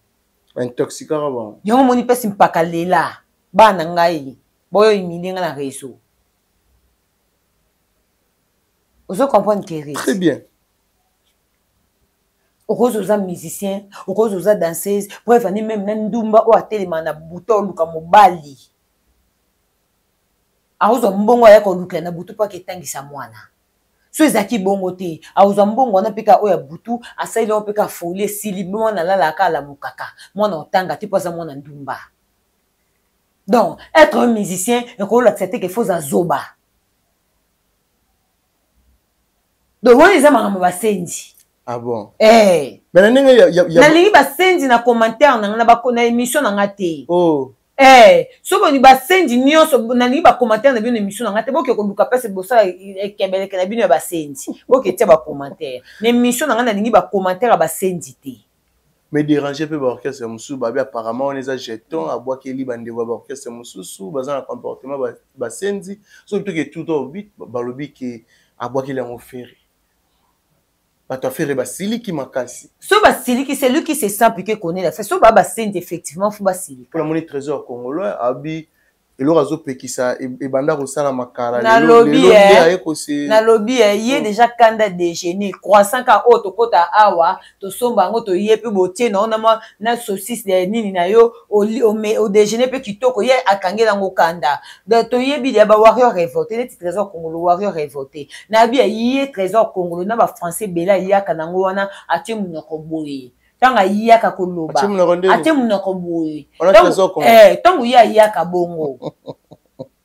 Intoxikaka bango. Yango moni mpesi mpaka lela bana ngai boyo humilie nga na réseau. Ozo comprendre Kerry? Très bien. Okozo oza musicien, okozo oza danseuse, bref ani même na ndumba oyo atelema na butu oluka mobali. Akozwa mbongo aya kolukela na butu mpo aketangisa mwana. So ezalaki bongo te, akozwa mbongo wana mpe kaka oyo ya butu, asaleli yango mpe kaka folie esili, mwana alalaka alamukaka, mwana otanga te mpo aza mwana ndumba. Donc, être un musicien, ekolakisa te ke faut oza zoba. Donc, wana eza makambo basenzi. Ah bon? Eh. Mais na ndenge ya, ya, ya Nalingi basenzi na commentaire na nga, na ba, na émission na nga te. Oh. Eh, soki boni basenzi nyonso, nalingi ba commentaire na bino na émission na nga te, boke koluka place bosala ekebeleke na bino ya basenzi. Boke tia ba commentaire. Na émission na nga nalingi ba commentaire ya basenzi te. Mais déranger pe ba orchestre mosusu, babi apparemment on eza jeton, abwakeli ba ndeko ya ba orchestre mosusu, baza na comportement basenzi. Soki toke tout au but, balobi ke abwakeli yango ferré. Bato ya ferré basiliki makasi. So basiliki, c'est lui qui se sent piqué connaît la fête. So ba basenzi effectivement faut basilika. Pour la monnaie trésor congolais abi eloko azopekisa ebanda kosala makala, Nalobi, lelo eh. nde aye kose- Nalobi, eh, ye déjà kanda déjeuner croissant ka oyo tokota awa tosomba yango toye pe botie na ona mwa na saucisse ya nini na yo, oli, ome, o déjeuner pe kitoko, ye akangela yango kanda. Donc, toyebi ya ba warrior révolté, neti Trésor Congolo warrior révolté. Nayebi ya ye Trésor Congolo na ba français bela yaka nango wana atie monoko boye. Ntango ayaka koloba, Atie monoko ndeni? atie monoko boye. Wana Trésor Congolo. Ntango ye ayaka bongo.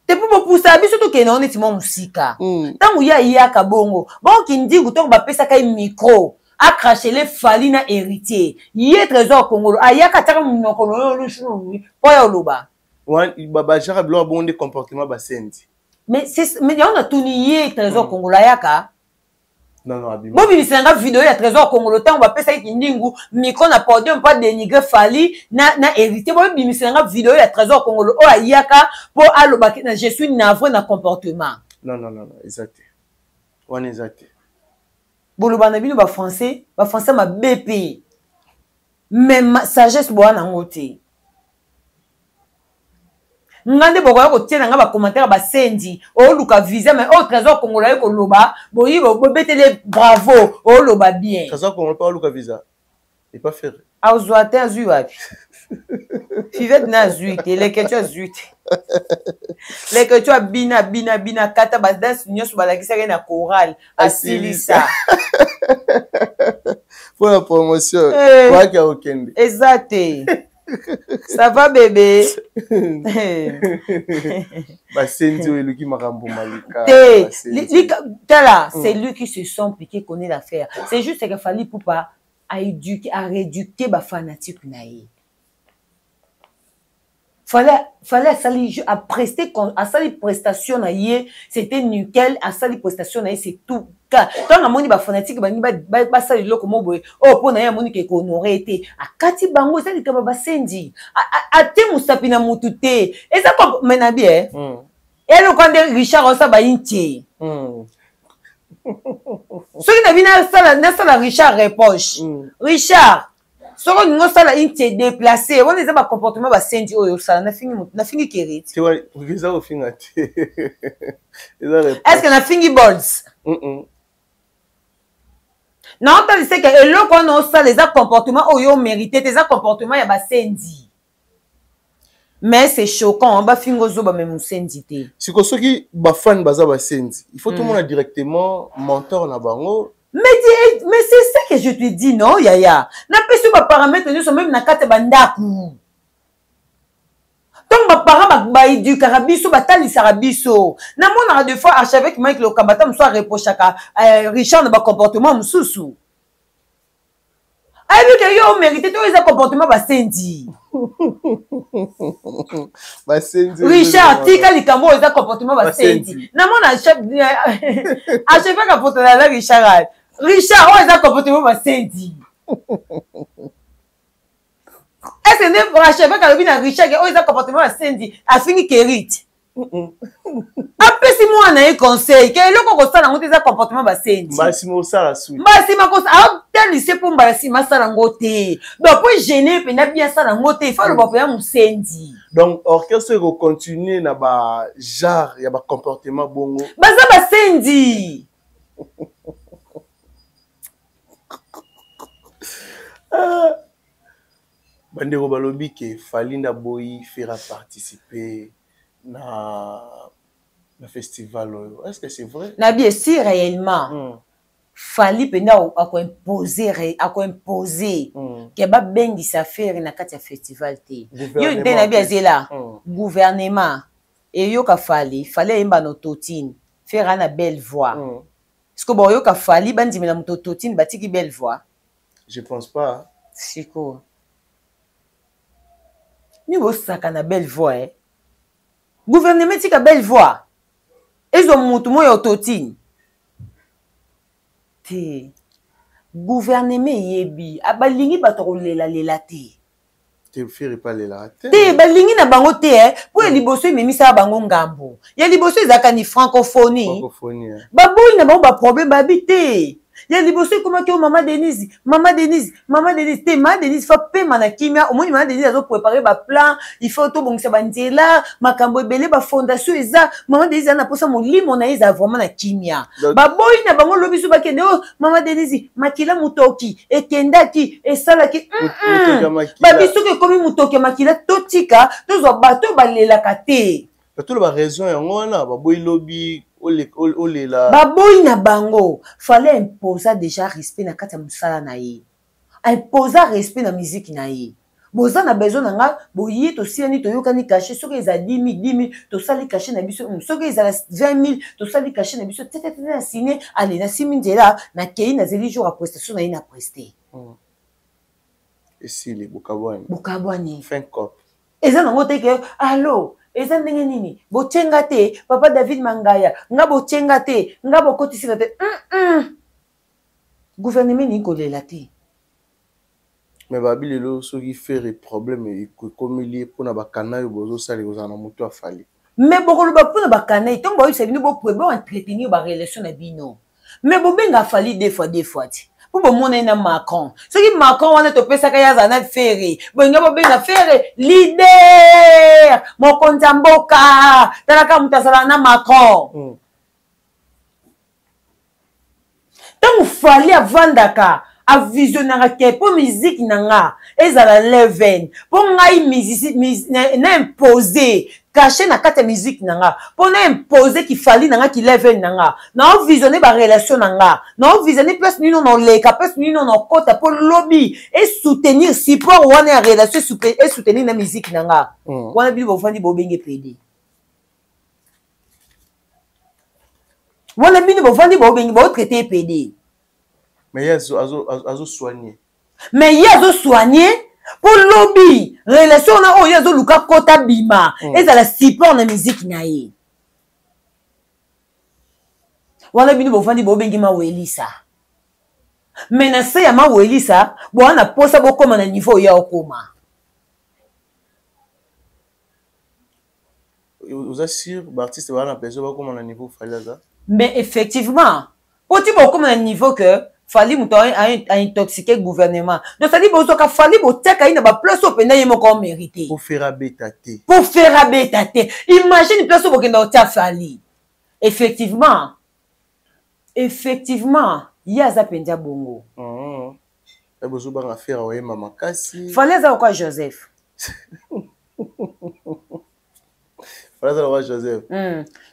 Te po bopusa biso tokende nango neti mwa mosika. Ntango ye ayaka bongo, bongo Kindigu ntango bapesaka ye micro, acrachele Fally na héritier. Ye Trésor Congolo ayaka atiaka monoko na yo lusu, po ya oloba. Wana, ba genre biloko bongo nde comportement basenzi. Mais c'est, mais yango natuni ye Trésor Congolo ayaka. Non, non, abima. Bobimisa nga video ya Trésor Congolo ntango bapesaki Kindingu micro na podium mpo dénigrer Fally na héritier. Bobimisa nga video ya Trésor Congolo oyo ayaka mpo alobaki na je suis navré na comportement. Non, non, non, non, eza te. Wana eza te. Boloba na bino ba français, ba français mabe pe. Mais ma sagesse boa nango te. Nga nde bokoya kotia na nga bacommentaire basenzi oluka visa, mais oyo Trésor Kongola ye koloba boyi bobetele bravo, oloba bien. Trésor Kongola mpe aluka visa epa Ferre? Azwa te. Azwi wapi? Fivete na azwi te, Leketu azwi te. Leketu abina, abina, abina, kata badanse nyonso balakisaki na chorale, asilisa. Mpo na promotion waki akokende. Eza te. Ça va, bébé? Basenzi oyo eluki makambo malika. Te, tala, c'est lui qui se sent piqué, connaît l'affaire. C'est juste que Fally Ipupa a éduqué, a rééduqué bafanatique na ye. Fallait asali, aprester, asali prestation na ye, c'était nickel. Asali prestation na ye, c'est tout. Ntango amoni bafanatique balingi basala eloko mo boye oyo mpo na ye amoni ke kohonorer te, akati bango. Eza likambo basendi ate mosapi na motu te. Eza me na bi eloko nde Richard osala bayintie. Soki na bi nasala Richard reproche, Richard, soki olingi osala intie déplace wana, eza bacomportement basendi oyo osala. Nafingi Kerit? Eza kofinga te. Est ce que nafingi Bols? Naotalisa ke eloko wana osala eza comportement oyo omérite te, eza comportement ya basendi. Mais c'est choquant, bafinga ozoba me mosendi te. Siko soki bafan baza basenzi, il faut tomona directement mentor na bango. Mais c'est ça que je te dis, non yaya? Napesi yo baparamètre nyonso, même na kati ya bandako. Ntango baparent baédukaka biso, batalisaka biso. Namonaka des fois archevêque Mike Lokamba, ata mosusu areprochaka Richard na bacomportement mosusu. Ayebi ke yo omérite te, oyo eza comportement basendi. Basenzi. Richard, tika likambo oyo, eza comportement basendi. Namona archevêque apotana na Richard: "Richard, oyo eza comportement basendi." Est-ce nde archevêque alobi na Richard ke oyo eza comportement basendi, afingi Kerite? Apesi mwana ye conseil ke eloko kosala yango te, eza comportement basendi. Mbala osala suite. Mbala nsima atalise mpo mbala nsima asala yango te. Donc po gêne mpenza bien, asala yango te, ifo aloba mpenza mosendi. Donc orchestre ekocontinue na bagenre ya bacomportement bongo. Baza basendi. Bandeko balobi ke Fally nde aboyi Ferre participer na festival oyo. Est ce que c'est vrai? Nabi, si réellement Fally mpenza akoimpose ke babengisa Ferre na kati ya festival te, yo nde nabi azela gouvernement eyoka Fally. Fally ayemba na autotune, Ferre ana belle voix. Parce que baoyoka Fally, bandimela moto autotune, batiki belle voix? Je pense pas. Sikoyo mi bosaka na belle voix, eh? Gouvernement etika belle voix, ezwa motu moko ya autotune te. Gouvernement eyebi, balingi bato kolelalela te. Te, balingi na bango te. Mpo ya liboso ememisaka bango ngambo ya liboso ezalaka ni francophonie. Baboyi na bango baproblème, babi te. Ya liboso ekomaki oyo Mama Denise, Mama Denise, Mama Denise te. Mama Denise fa pema na kimia. Omoni, Mama Denise azoprépare baplan, il faut tobongisa banzela, makambo ebele, bafondation eza. Mama Denise aza na mposa molimo na ye eza vraiment na kimia. Baboyi na bango. Lobi so bakende o Mama Denise, makila motoki ekendaki, esalaki babi. Soki ekomi motoki ya makila, totika, tozwa bato balelaka te. Bato baraison yango wana baboyi, lobi olela. Baboyi na bango. Fallait imposa déjà respect na kati ya mosala na ye, imposa respect na miziki na ye. Boza na besoin na nga, boye tosilani, toyokani cachet. Soki eza 10 000, 10 000, tosali cachet na biso. Soki ezala 20 000, tosali cachet na biso tetetete. Na sine ale, nasimi nzela, nakei, nazeli jour ya prestation na ye, na preste. Esili, bokabwani. Bokabwani. Fin cop. Eza nango te ke alo eza ndenge nini botyenga te. Papa David Mangaya, nga botyenga te, nga bokotisika te. Gouvernement elingi kolela te. Mais babi lelo soki Ferre problème ekomeli ye mpona bakana oyo bozosala, ekozala na moto a Fally. Mais bokoloba mpona bakana, ntango bayebisa bino boentretenir barelation na bino, mais bobenga Fally deux fois, deux fois te. Mpo bomonani na Macron. Soki Macron wana topesaka ye azala na Ferre, bolinga bobenga Ferre leader, mokonzi ya mboka. Talaka moto azalaka na Macron. Ntango Fally avandaka avisionaka ke mpo miziki na nga ezala leven, mpo ngai na impose cachet na kati ya miziki na nga, mpo na impose ki Fally na nga ki leven na nga, na ovisionne ba relation na nga, na ovisionne place nini na oleka, place nini na okota, mpo lobi e soutenir support wana ya relation e soutenir na miziki na nga. Wana bino bofandi bobenge pede. Wana bino bofandi bobengi botraite ye pede. Mais ye azo soigner. Mais ye azo soigner mpo lobi relation wana oyo ye azoluka kota bima, ezala support na musique na ye. Wana bino bofandi bobengi mawelisa. Mais na se ya mawelisa boa na posa bokoma na niveau ya okoma. Oza sûr ba artiste ba na besoin bakoma na niveau Fally aza? Mais effectivement, po ti bokoma na niveau que Fally moto a intoxiqué gouvernement. Donc ça dit bozoka Fally botiaka ye na ba place oyo mpenza ye moko a mérité. Po faire abeta te. Po faire abeta te. Imagine place oyo bokenda kotia Fally. Effectivement. Effectivement, ye aza mpenza bongo. Eh, bozobanga Ferre oyemba makasi. Fally aza lokola Joseph. Fally aza lokola Joseph.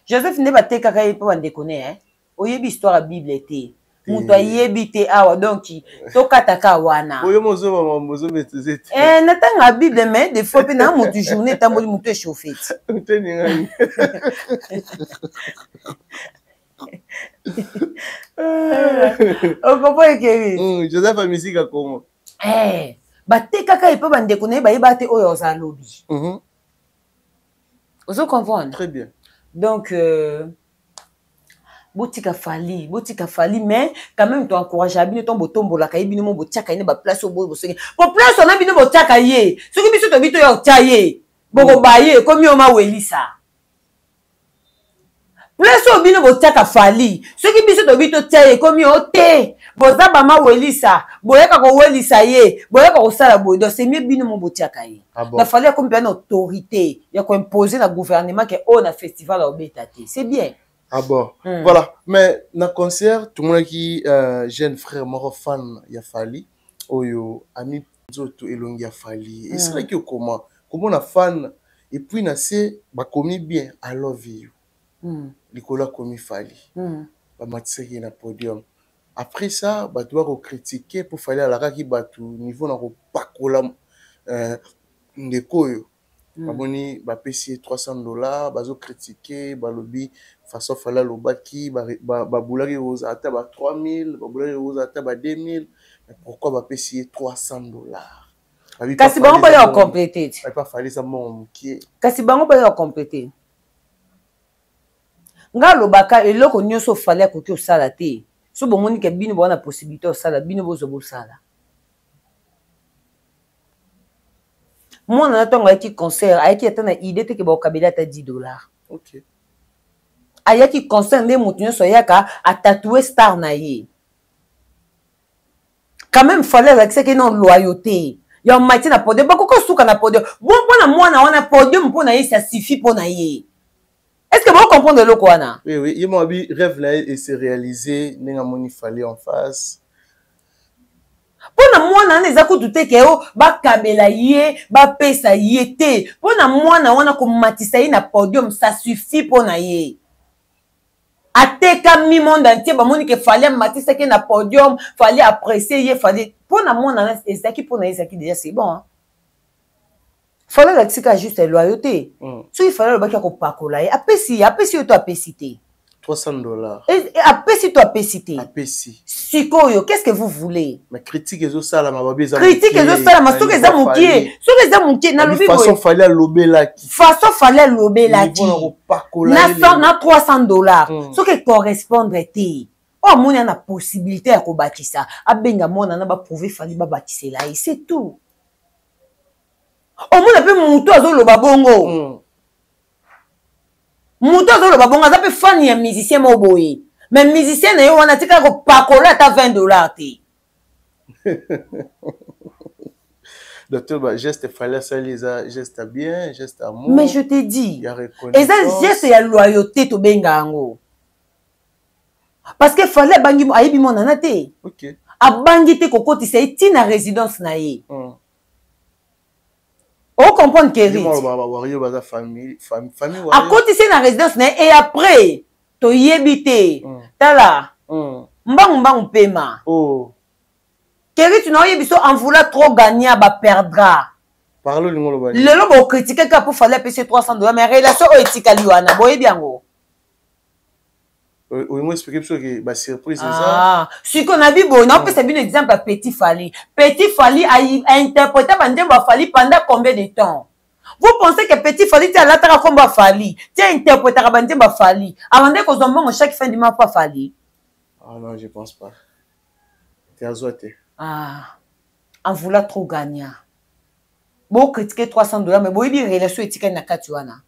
Joseph nde batekaka ye mpo bandeko ne, hein? Oyebi histoire ya Bible te. Moto ayebi te awa, donc tokataka wana. Oyo mozoba mambo ozomaîtriser te. Eh, natanga Bible mais des fois pe na moto journée etamboli moto échauffé. Te ningani. Okomprendre Keri? Joseph ya musique ya Congo. Eh, batekaka ye mpe bandeko na ye bayeba te oyo aza lobi. Ozo comprendre? Très bien. Donc botika Fally, botika Fally, mais quand même to encourager bino to botombolaka ye bino mo botiaka ye na ba place oyo boye bosenge. Po place wana bino botiaka ye. Soki biso tobi to ya otia ye, bokoba ye komi yo mawelisa. Place oyo bino botiaka Fally, soki biso tobi totia ye komi yo te, boza ba mawelisa, boyaka kowelisa ye, boyaka kosala boye. Donc c'est mieux bino mo botiaka ye. Ah bon? Na Fally akomi mpenza na autorité ya koimposer na gouvernement ke oyo na festival ya obeta te. C'est bien. Ah bon? Voilà. Mais na concert, tout le monde qui jeune frère moko fan ya Fally oyo ami nzoto elongi ya Fally. Et c'est vrai que comment? Comment na fan et puis na se bakomi bien I love you. Likolo akomi Fally. Ba matisaki na podium. Après ça, bato bako critiquer pour Fally alakaki bato niveau na kopakola ndeko oyo. Bamoni bapesi ye 300 $, bazo critiquer, balobi façon Fally alobaki, babulaki kozala ata ba 3000, babulaki kozala ata ba 2000, mais pourquoi bapesi ye 300 $? Babi Kasi pa bango Fally baya eza mbongo compléter. Babi pa Fally eza mbongo mokie. Kasi bango baya compléter. Nga alobaka eloko nyonso Fally akoki kosala te. So bomoni ke bino boza na possibilité osala, bino bozwa bosala. Mwana na ntango ayaki concert, ayaki ata na idée te ke bakokabela ata 10 $. Ayaki concert nde moto nyonso ayaka atatouer star na ye. Quand même Fally alakisaki non loyauté. Ya matie na podium, bakoki kosuka na podium. Bon mpona mwana wana podium mpona ye ça suffit mpona ye. Est-ce que vous comprenez eloko wana? Oui, oui, ye mwa bi rêve na ye s'est réalisé ndenge amoni Fally en face. Mpona mwana wana eza kutu te ke o bakabela ye, bapesa ye te. Mpona mwana wana komatisa ye na podium, ça suffit mpona ye. Atekami monde entier, bamoni ke Fally amatisaki ye na podium, Fally apprécier ye, Fally mpona mwana wana ezalaki mpona ye, ezalaki déjà c'est bon, hein. Fally alakisi kaka juste loyauté. Soki Fally alobaki akopakola ye, apesi ye, apesi ye to apesi te? 300 $. Et apesi to apesi te? Apesi. Sikoyo, qu'est-ce que vous voulez? Mais critique ezosalama, babi eza Critique mokie, ezosalama, na soki eza niveau mokie, Fally. soki eza mokie, nalobi Babi façon boye. Fally alobelaki. Façon Fally alobelaki. Niveau na kopakola Na ye cent, lelo. na 300 $. Soki correspondre te. Oyo amoni ana possibilité ya kobakisa, abenga mwana na ba prouver Fally babakisela ye, c'est tout. Omona pe moto azoloba bongo. Moto azoloba bongo aza pe fan ya musicien moko boye. Mais musicien na ye wana atikala kopakola ata 20 $ te. Docteur, ba geste fallait asali eza geste ya bien, geste ya amour. Mais je te dis, ya reconnaissance. Eza geste ya loyauté tobenga yango. Parce que fallait abangi ayebi mwana na te. Okay. Abangi te kokotisa ye ti na résidence na ye. O comprendre que Rite. Akotisi ye na résidence na ye et après toyebi te. Tala. Mbangu mbangu pema. Oh. Kerith na oyebi so en voulant trop gagner ba perdra. Parle olingo loba nini? Lelo bo critiquer kaka po Fally apesi 300 $ mais relation oyo etikali wana boyebi yango. Olingo expliquer biso ke ba surprise eza. Ah, siko na bi boye na opesa bino exemple ya Petit Fally. Petit Fally a interprété ba nzembo ya Fally pendant combien de temps? Vous pensez que Petit Fally ti alataka kombo ya Fally, ti interprétaka ba nzembo ya Fally, abandaki kozwa mbongo chaque fin du mois po Fally? Ah non, je pense pas. Te azwa te. Ah, en voulant trop gagner. Bo critiquer 300 $ mais boyebi relation etikali na kati wana.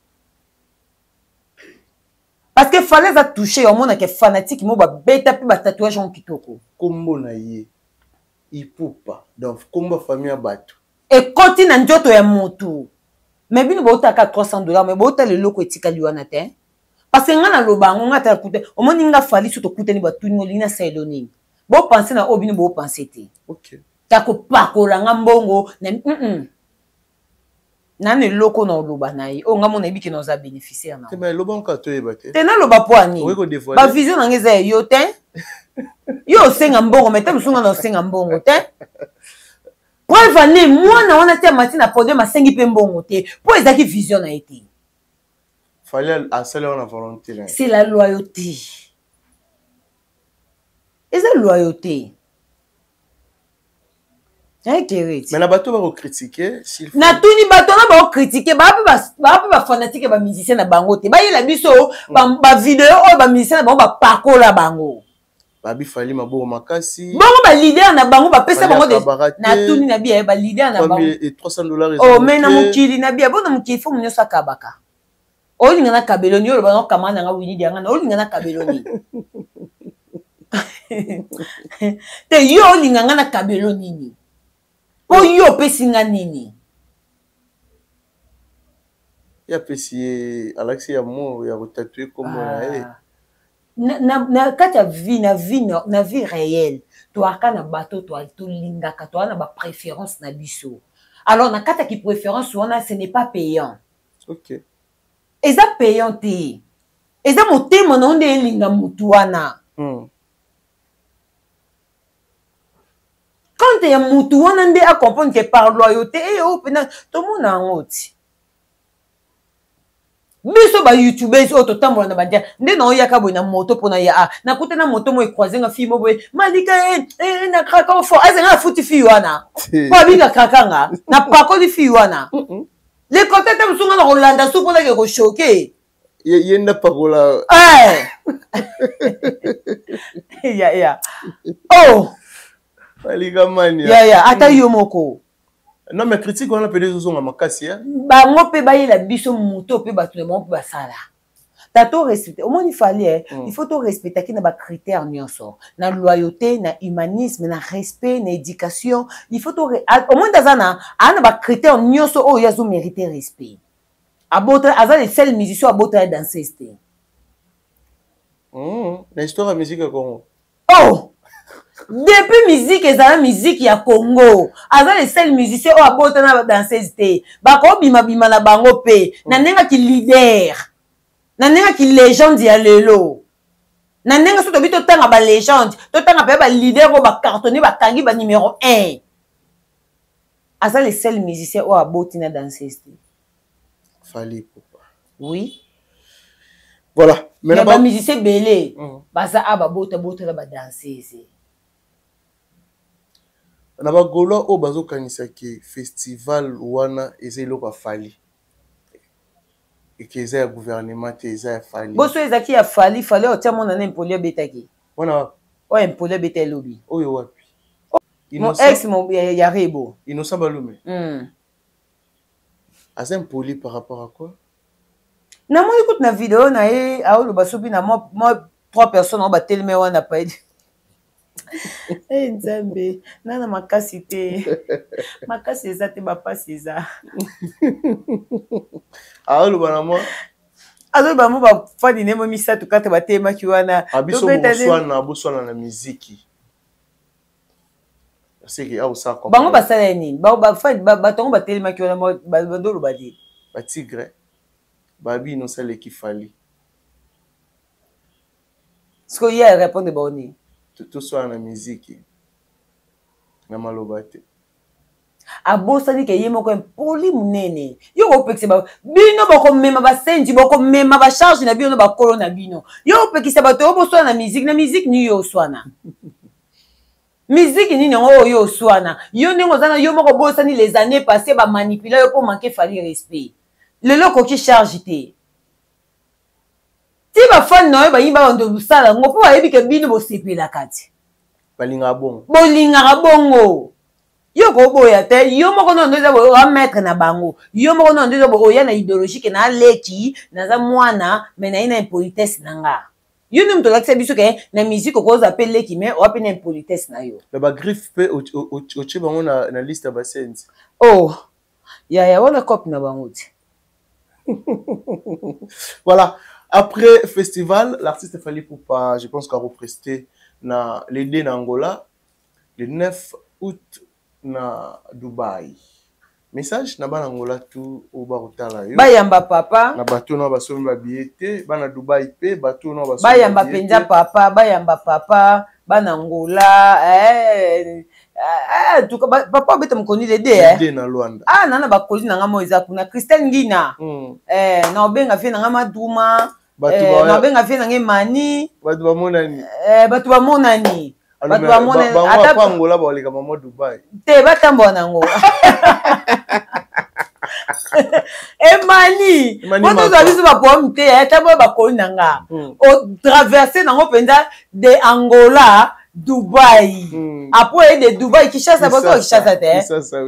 Parce que fallait za toucher omona ke fanatique mo ba beta pe ba tatouage en kitoko. Kombo na ye Ipupa donc kombo famille ya bato. Ekoti na nzoto ya mutu. Mais bino botaka 300 $ mais botala eloko etikali wana te. Parce que nga na loba yango nga ta kuta omoni nga Fally so tokutani batuni olingi na saelo nini. Bo penser na oyo bino bo penser te. Okay. Ta kopakola nga mbongo na Nanu eloko na oloba na ye oyo nga mona yebi ke na oza bénéficiaire na. Te mais loba nka toyeba te. Te naloba po ani. Okoki ko dévoiler. Ba vision na nga eza ya yo te. Yo osenga mbongo mais te mosusu nga na osenga mbongo te. Preuve ane mwana wana te amati na podium asengi pe mbongo te po ezalaki vision na ye te. Fallait asali wana volonté na ye. C'est la loyauté. Eza loyauté. Mais na bato bako critiquer s'il faut. Natuni bato na bako critiquer ba pe ba pe ba fanatique ba musicien na bango te. Bayela biso ba video oyo ba musicien na bango ba pakola bango. Babi Fally maboko makasi. Bongo ba leader na bango ba pesa bango de natuni na biya ba leader na bango. 300 $ Oh mais na mokili na biya bona mokili fo munyoso akabaka. Olinga na kabeloni oyo ba kama na nga Winnie Dianga na olinga na kabeloni. Te yo olinga nga na kabelo nini? Po yo opesi nga nini? Ya pesi ye alakisi ya mo ya kotatue kombo na ye. Na kati ya vie, na vie, na, na vie réelle, toaka na bato tolingaka, toa na ba préférence na biso. Alors na kati ya ki préférence wana ce n'est pas payant. Okay. Eza payant te. Eza motema na yo nde elinga mutu wana. Quand ya mutu wana nde a comprendre que par loyauté, eh, oh, pena, tomona yango ti. Biso ba youtubeurs oyo totambola na bandia nde na oyaka boye na moto mpona ya a nakuta na moto mo ecroise nga fille mo boye malika eh, eh, na kraka ofo aze nga nafuti fille wana mpo abinga kraka nga napakoli fille wana lekote te mosu nga na kolanda su mpona ke kochoke ye nde apakola eh! ya ya oh malika mania ya ya ata yo moko. Non mais critique wana pede ezozonga makasi ya. Bango pe bayela biso moto pe bato na bango pe basala. Ta to respecter omoni Fally eh, il faut to respecter ki na ba critères nyonso, na loyauté, na humanisme, na respect, na éducation, il faut to omoni aza na a na ba critères nyonso oyo azo mériter respect. Abota aza le seul musicien abota ya danseuse te. Na histoire ya musique ya Congo. Oh! Depuis musique ezala musique ya Congo, aza le seul musicien oyo abota na danseuse te. Bako bima bima na bango pe na ndenge ki leader, na ndenge ki légende ya lelo. Na ndenge soki tobi totanga ba légende, totanga pe ba leader oyo ba cartonner ba kangi ba numéro 1. Aza le seul musicien oyo aboti na danseuse te. Fally Ipupa. Oui. Voilà. Mais ba musicien belé, baza a ba bota bota la ba danseuse. Na ba Gaulois oyo bazokanisa ke festival wana eza eloko ya Fally. Eke eza ya gouvernement te, eza ya Fally. Boso ezaki ya Fally, Fally otia mona na impoli abetaki. Wana wapi? Oyo impoli abeta elobi. Oyo wapi? Mon ex mon ya Rebo. Innocent Balume. Aza impoli par rapport à quoi? Namoni kutu na video na ye aoloba soki na mwa trois personnes oyo batelemi wana paye. Hey, Nzambe, nana makasi te. Makasi eza te, bapasi eza. Aoloba na mwa azoloba mo bafani nemo misato kata batelemaki wana. Ah, biso boswana boswana na miziki. Seke akosala bango basala ye nini? Bafani bato yango batelemaki wana bandoloba nini? Batigre babi nosaleki Fally. Sikoyo ye arépondre bango nini? Toswana na miziki na maloba te. Abosani ke ye moko impoli monene. Yo kopekisa bino, bokomema basenzi, bokomema bacharge na bino na bakolo na bino. Yo opekisa bato oyo boswana na miziki. Na miziki nini yo oswana? Miziki nini yango oyo oswana? Yo ndenge oza na yo moko, obosani les années passées bamanipula yo mpo manque Fally respect. Lelo okoki charge te. Ti bafani na yo bayimba bando kosala yango mpo bayebi ke bino bosepelaka te. Balingaka bongo. Bolingaka bongo. Yo koboya te. Yo moko nono eza boye, oa maître na bango. Yo moko nono eza boye, oya na idéologie ke na aleki, naza mwana me naye na impolitesse na nga. Yo nde moto olakisa biso ke na musique okozwa mpe leki, me oa mpe na impolitesse na yo. Na bagriffe mpe otie bango na liste ya basenzi. Oh yaya, wana cope na bango te. Voilà. Après festival, l'artiste Fally Ipupa, je pense qu'on a represté na les deux na Angola, le 9 août na Dubaï. Message na bana Angola tout au barotala yo. Bayamba papa. Na bato na basomi ba billet te, bana Dubaï pe bato na basomi. Bayamba penza papa, bayamba papa, bana Angola, eh, en tout cas papa obeta mokoni le de eh. Na Luanda. Ah, nana bakoli na nga mo eza kuna Christelle Ngina. Eh, na obenga vie na nga Maduma. Eh, na obenga vie na nga Emani. Bato bamonani. Eh, bato bamonani. Bato bamonani. Ata pa Angola baleka mama Dubai. Te, batambola nango. Emani, po tozwa biso baproblème te, ata boyo bakoli na nga. Otraverse nango mpenza de Angola Dubai. Après de Dubai Kinshasa, bazo Kinshasa te.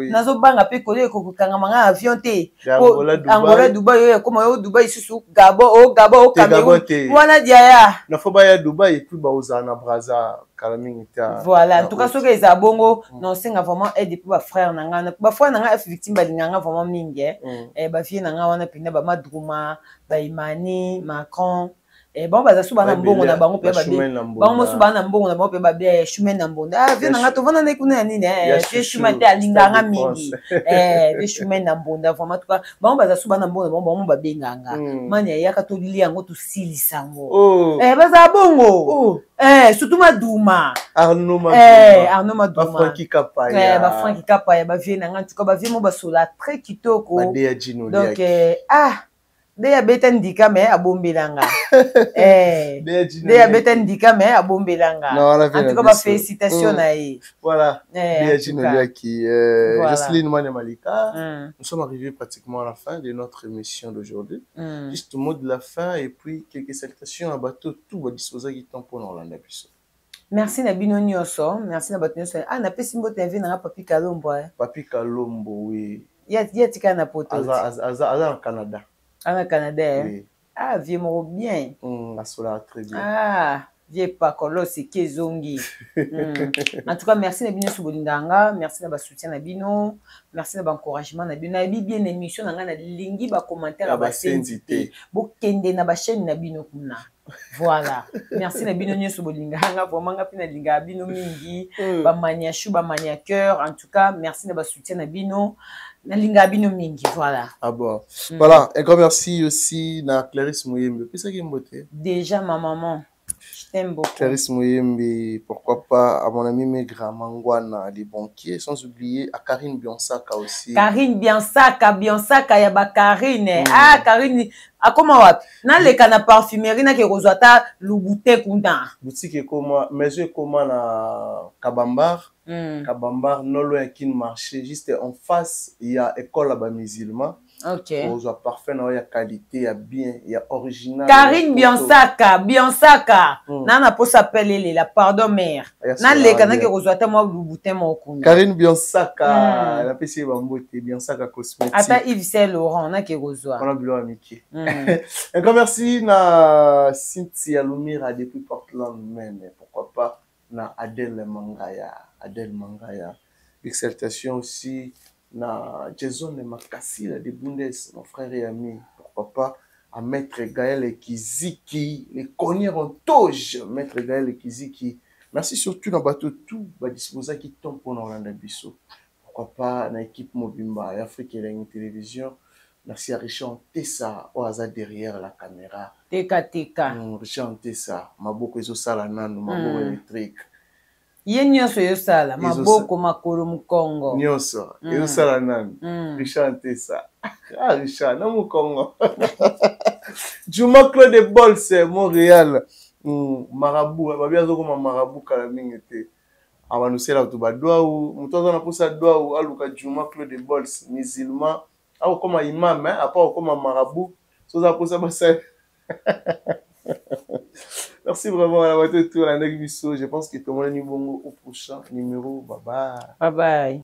Nazobanga mpe kolia ekokokangama nga avion te. Angola Dubai oyo ekoma oyo Dubai susu Gabon, o Gabon, o Cameroun wana diaya. Na fo baya Dubai et puis baozala na Brazza kala mingi te. Voilà, en tout cas soki eza bongo, na osenga vraiment aide mpo bafrère na nga, bafrère na nga F victime balinga nga vraiment mingi. Bavie na nga wana mpenza, bamadruma, baimani, Macron, bango baza so bana mbongo na bango mpe bango mosusu bana na mbongo na bango mpe babe Shumen na Mbonda. Ah, vie na nga tovanda nde kuna ya nini vie Shumen te alinganga mingi vie Shumen na Mbonda. Vraiment tuka bango baza so bana mbongo na bango, bango babenganga mani ayaka tolia yango tosilisa yango. Bazala bongo, surtout Maduma. Arnaud Arnaud Maduma, Bafranki Kapaya, bavie na nga. En tout cas bavie mo basola très kitoko. Donc ah, nde abeta ndika me abombelanga, nde abeta ndika me abombelanga. En tout cas bafélicitation na ye. Voilà. Qui, Jocelyne Mane Malika, nous sommes arrivés pratiquement à la fin de notre émission d'aujourd'hui. Juste mot de la fin et puis quelques salutations à bateau tout va disposer qui temps pour Orlando biso. Merci na bino nyonso, merci na bato nyonso. Ah, napesi mbote na vie nanga Papi Kalombo. Papi Kalombo, oui. Ye atikala na poto. Aza na Canada. Aza na Canada, eh? Oui. Ah, vie moko bien. Asolaka très bien. Ah, vie pakolo seki ezongi. En tout cas merci na bino nyonso bolingaka nga, merci na basoutien na bino, merci na baencouragement na bino. Nayebi bien émission na ngai, nalingi bacommentaire ya basenzi te, bokende na bachaîne na bino kuna. Voilà, merci na bino nyonso bolingaka nga. Vraiment nga mpe nalingaka bino mingi, bamania chou, bamania cœur. En tout cas merci na basoutien na bino, nalingaka bino mingi, voilà. Ah bon. Voilà, un grand merci aussi na Clarisse Mouyembe, opesaki mbote. Déjà ma maman, je t'aime beaucoup. Clarisse Mouyembe, pourquoi pas à mon ami Megra Mangwana, les banquiers, sans oublier à Karine Biansaka aussi. Karine Biansaka, Biansaka ya ba Karine. Ah, Karine, akoma wapi? Naleka na parfumerie nake kozwa ata Louboutin kuna. Boutique ekoma, maison ekoma na Kabambar. Kabambar, non loin Kin Marché, juste en face, il y a école à ba musulmans. Ozwa parfum na ya qualité, ya bien, ya original. Karine Biansaka, Biansaka. Nana posa pelelela, pardon mère. Naleka nake kozwa ata mwa Louboutin moko kuna. Karine Biansaka, napesi ye bambote, Biansaka Cosmétique. Ata Yves Saint Laurent nake kozwa. Wana biloko ya mike. Un grand merci na Cynthia Lumira depuis Portland, Maine. Pourquoi pas. na Adèle Mangaya. Adèle Mangaya. Big salutation aussi na Jason Makasila de Bundes, mon frère et ami. Pourquoi pas à Maître Gaël Kiziki, les cogneurs en toge, Maître Gaël Kiziki. Merci surtout na bato tout ba disposa qui tombe pour Orlando Bisso. Pourquoi pas na équipe Mobimba Afrique Elengi Télévision. Merci à Richard Tessa au hasard derrière la caméra. Teka teka. Richard Tessa, maboko ezosala nanu, maboko électrique. Ye nyonso ezosala, maboko, makolo, mokongo. Nyonso ezosala nanu. Richard Tessa. Ah Richard, na mokongo. Juma Claude Bols, Montréal. Marabout, babi azokoma marabout kala mingi te. Abanusela bato ba dwau, moto aza na posa dwau aluka Juma Claude Bols, musulman, akokoma imam, hein, apa akokoma marabout, soza posa basali. Merci vraiment à la voiture tour la biso. Je pense que tout le monde est bongo au prochain numéro. Bye bye. Bye bye.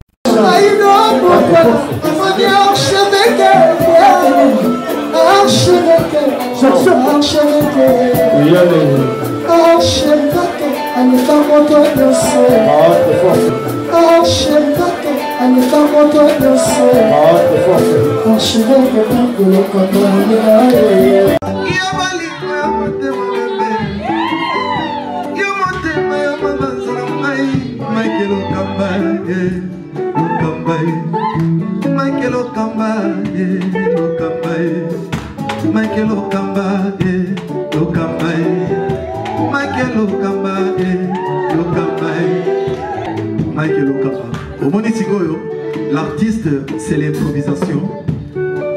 L'artiste, c'est l'improvisation.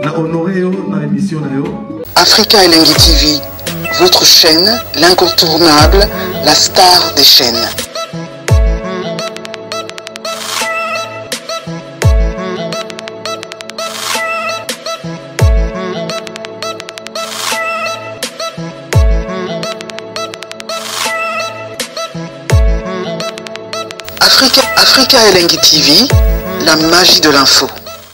Na honoré yo na émission na yo. Africa Elengi TV, votre chaîne, l'incontournable, la star des chaînes. Africa Elengi TV, la magie de l'info.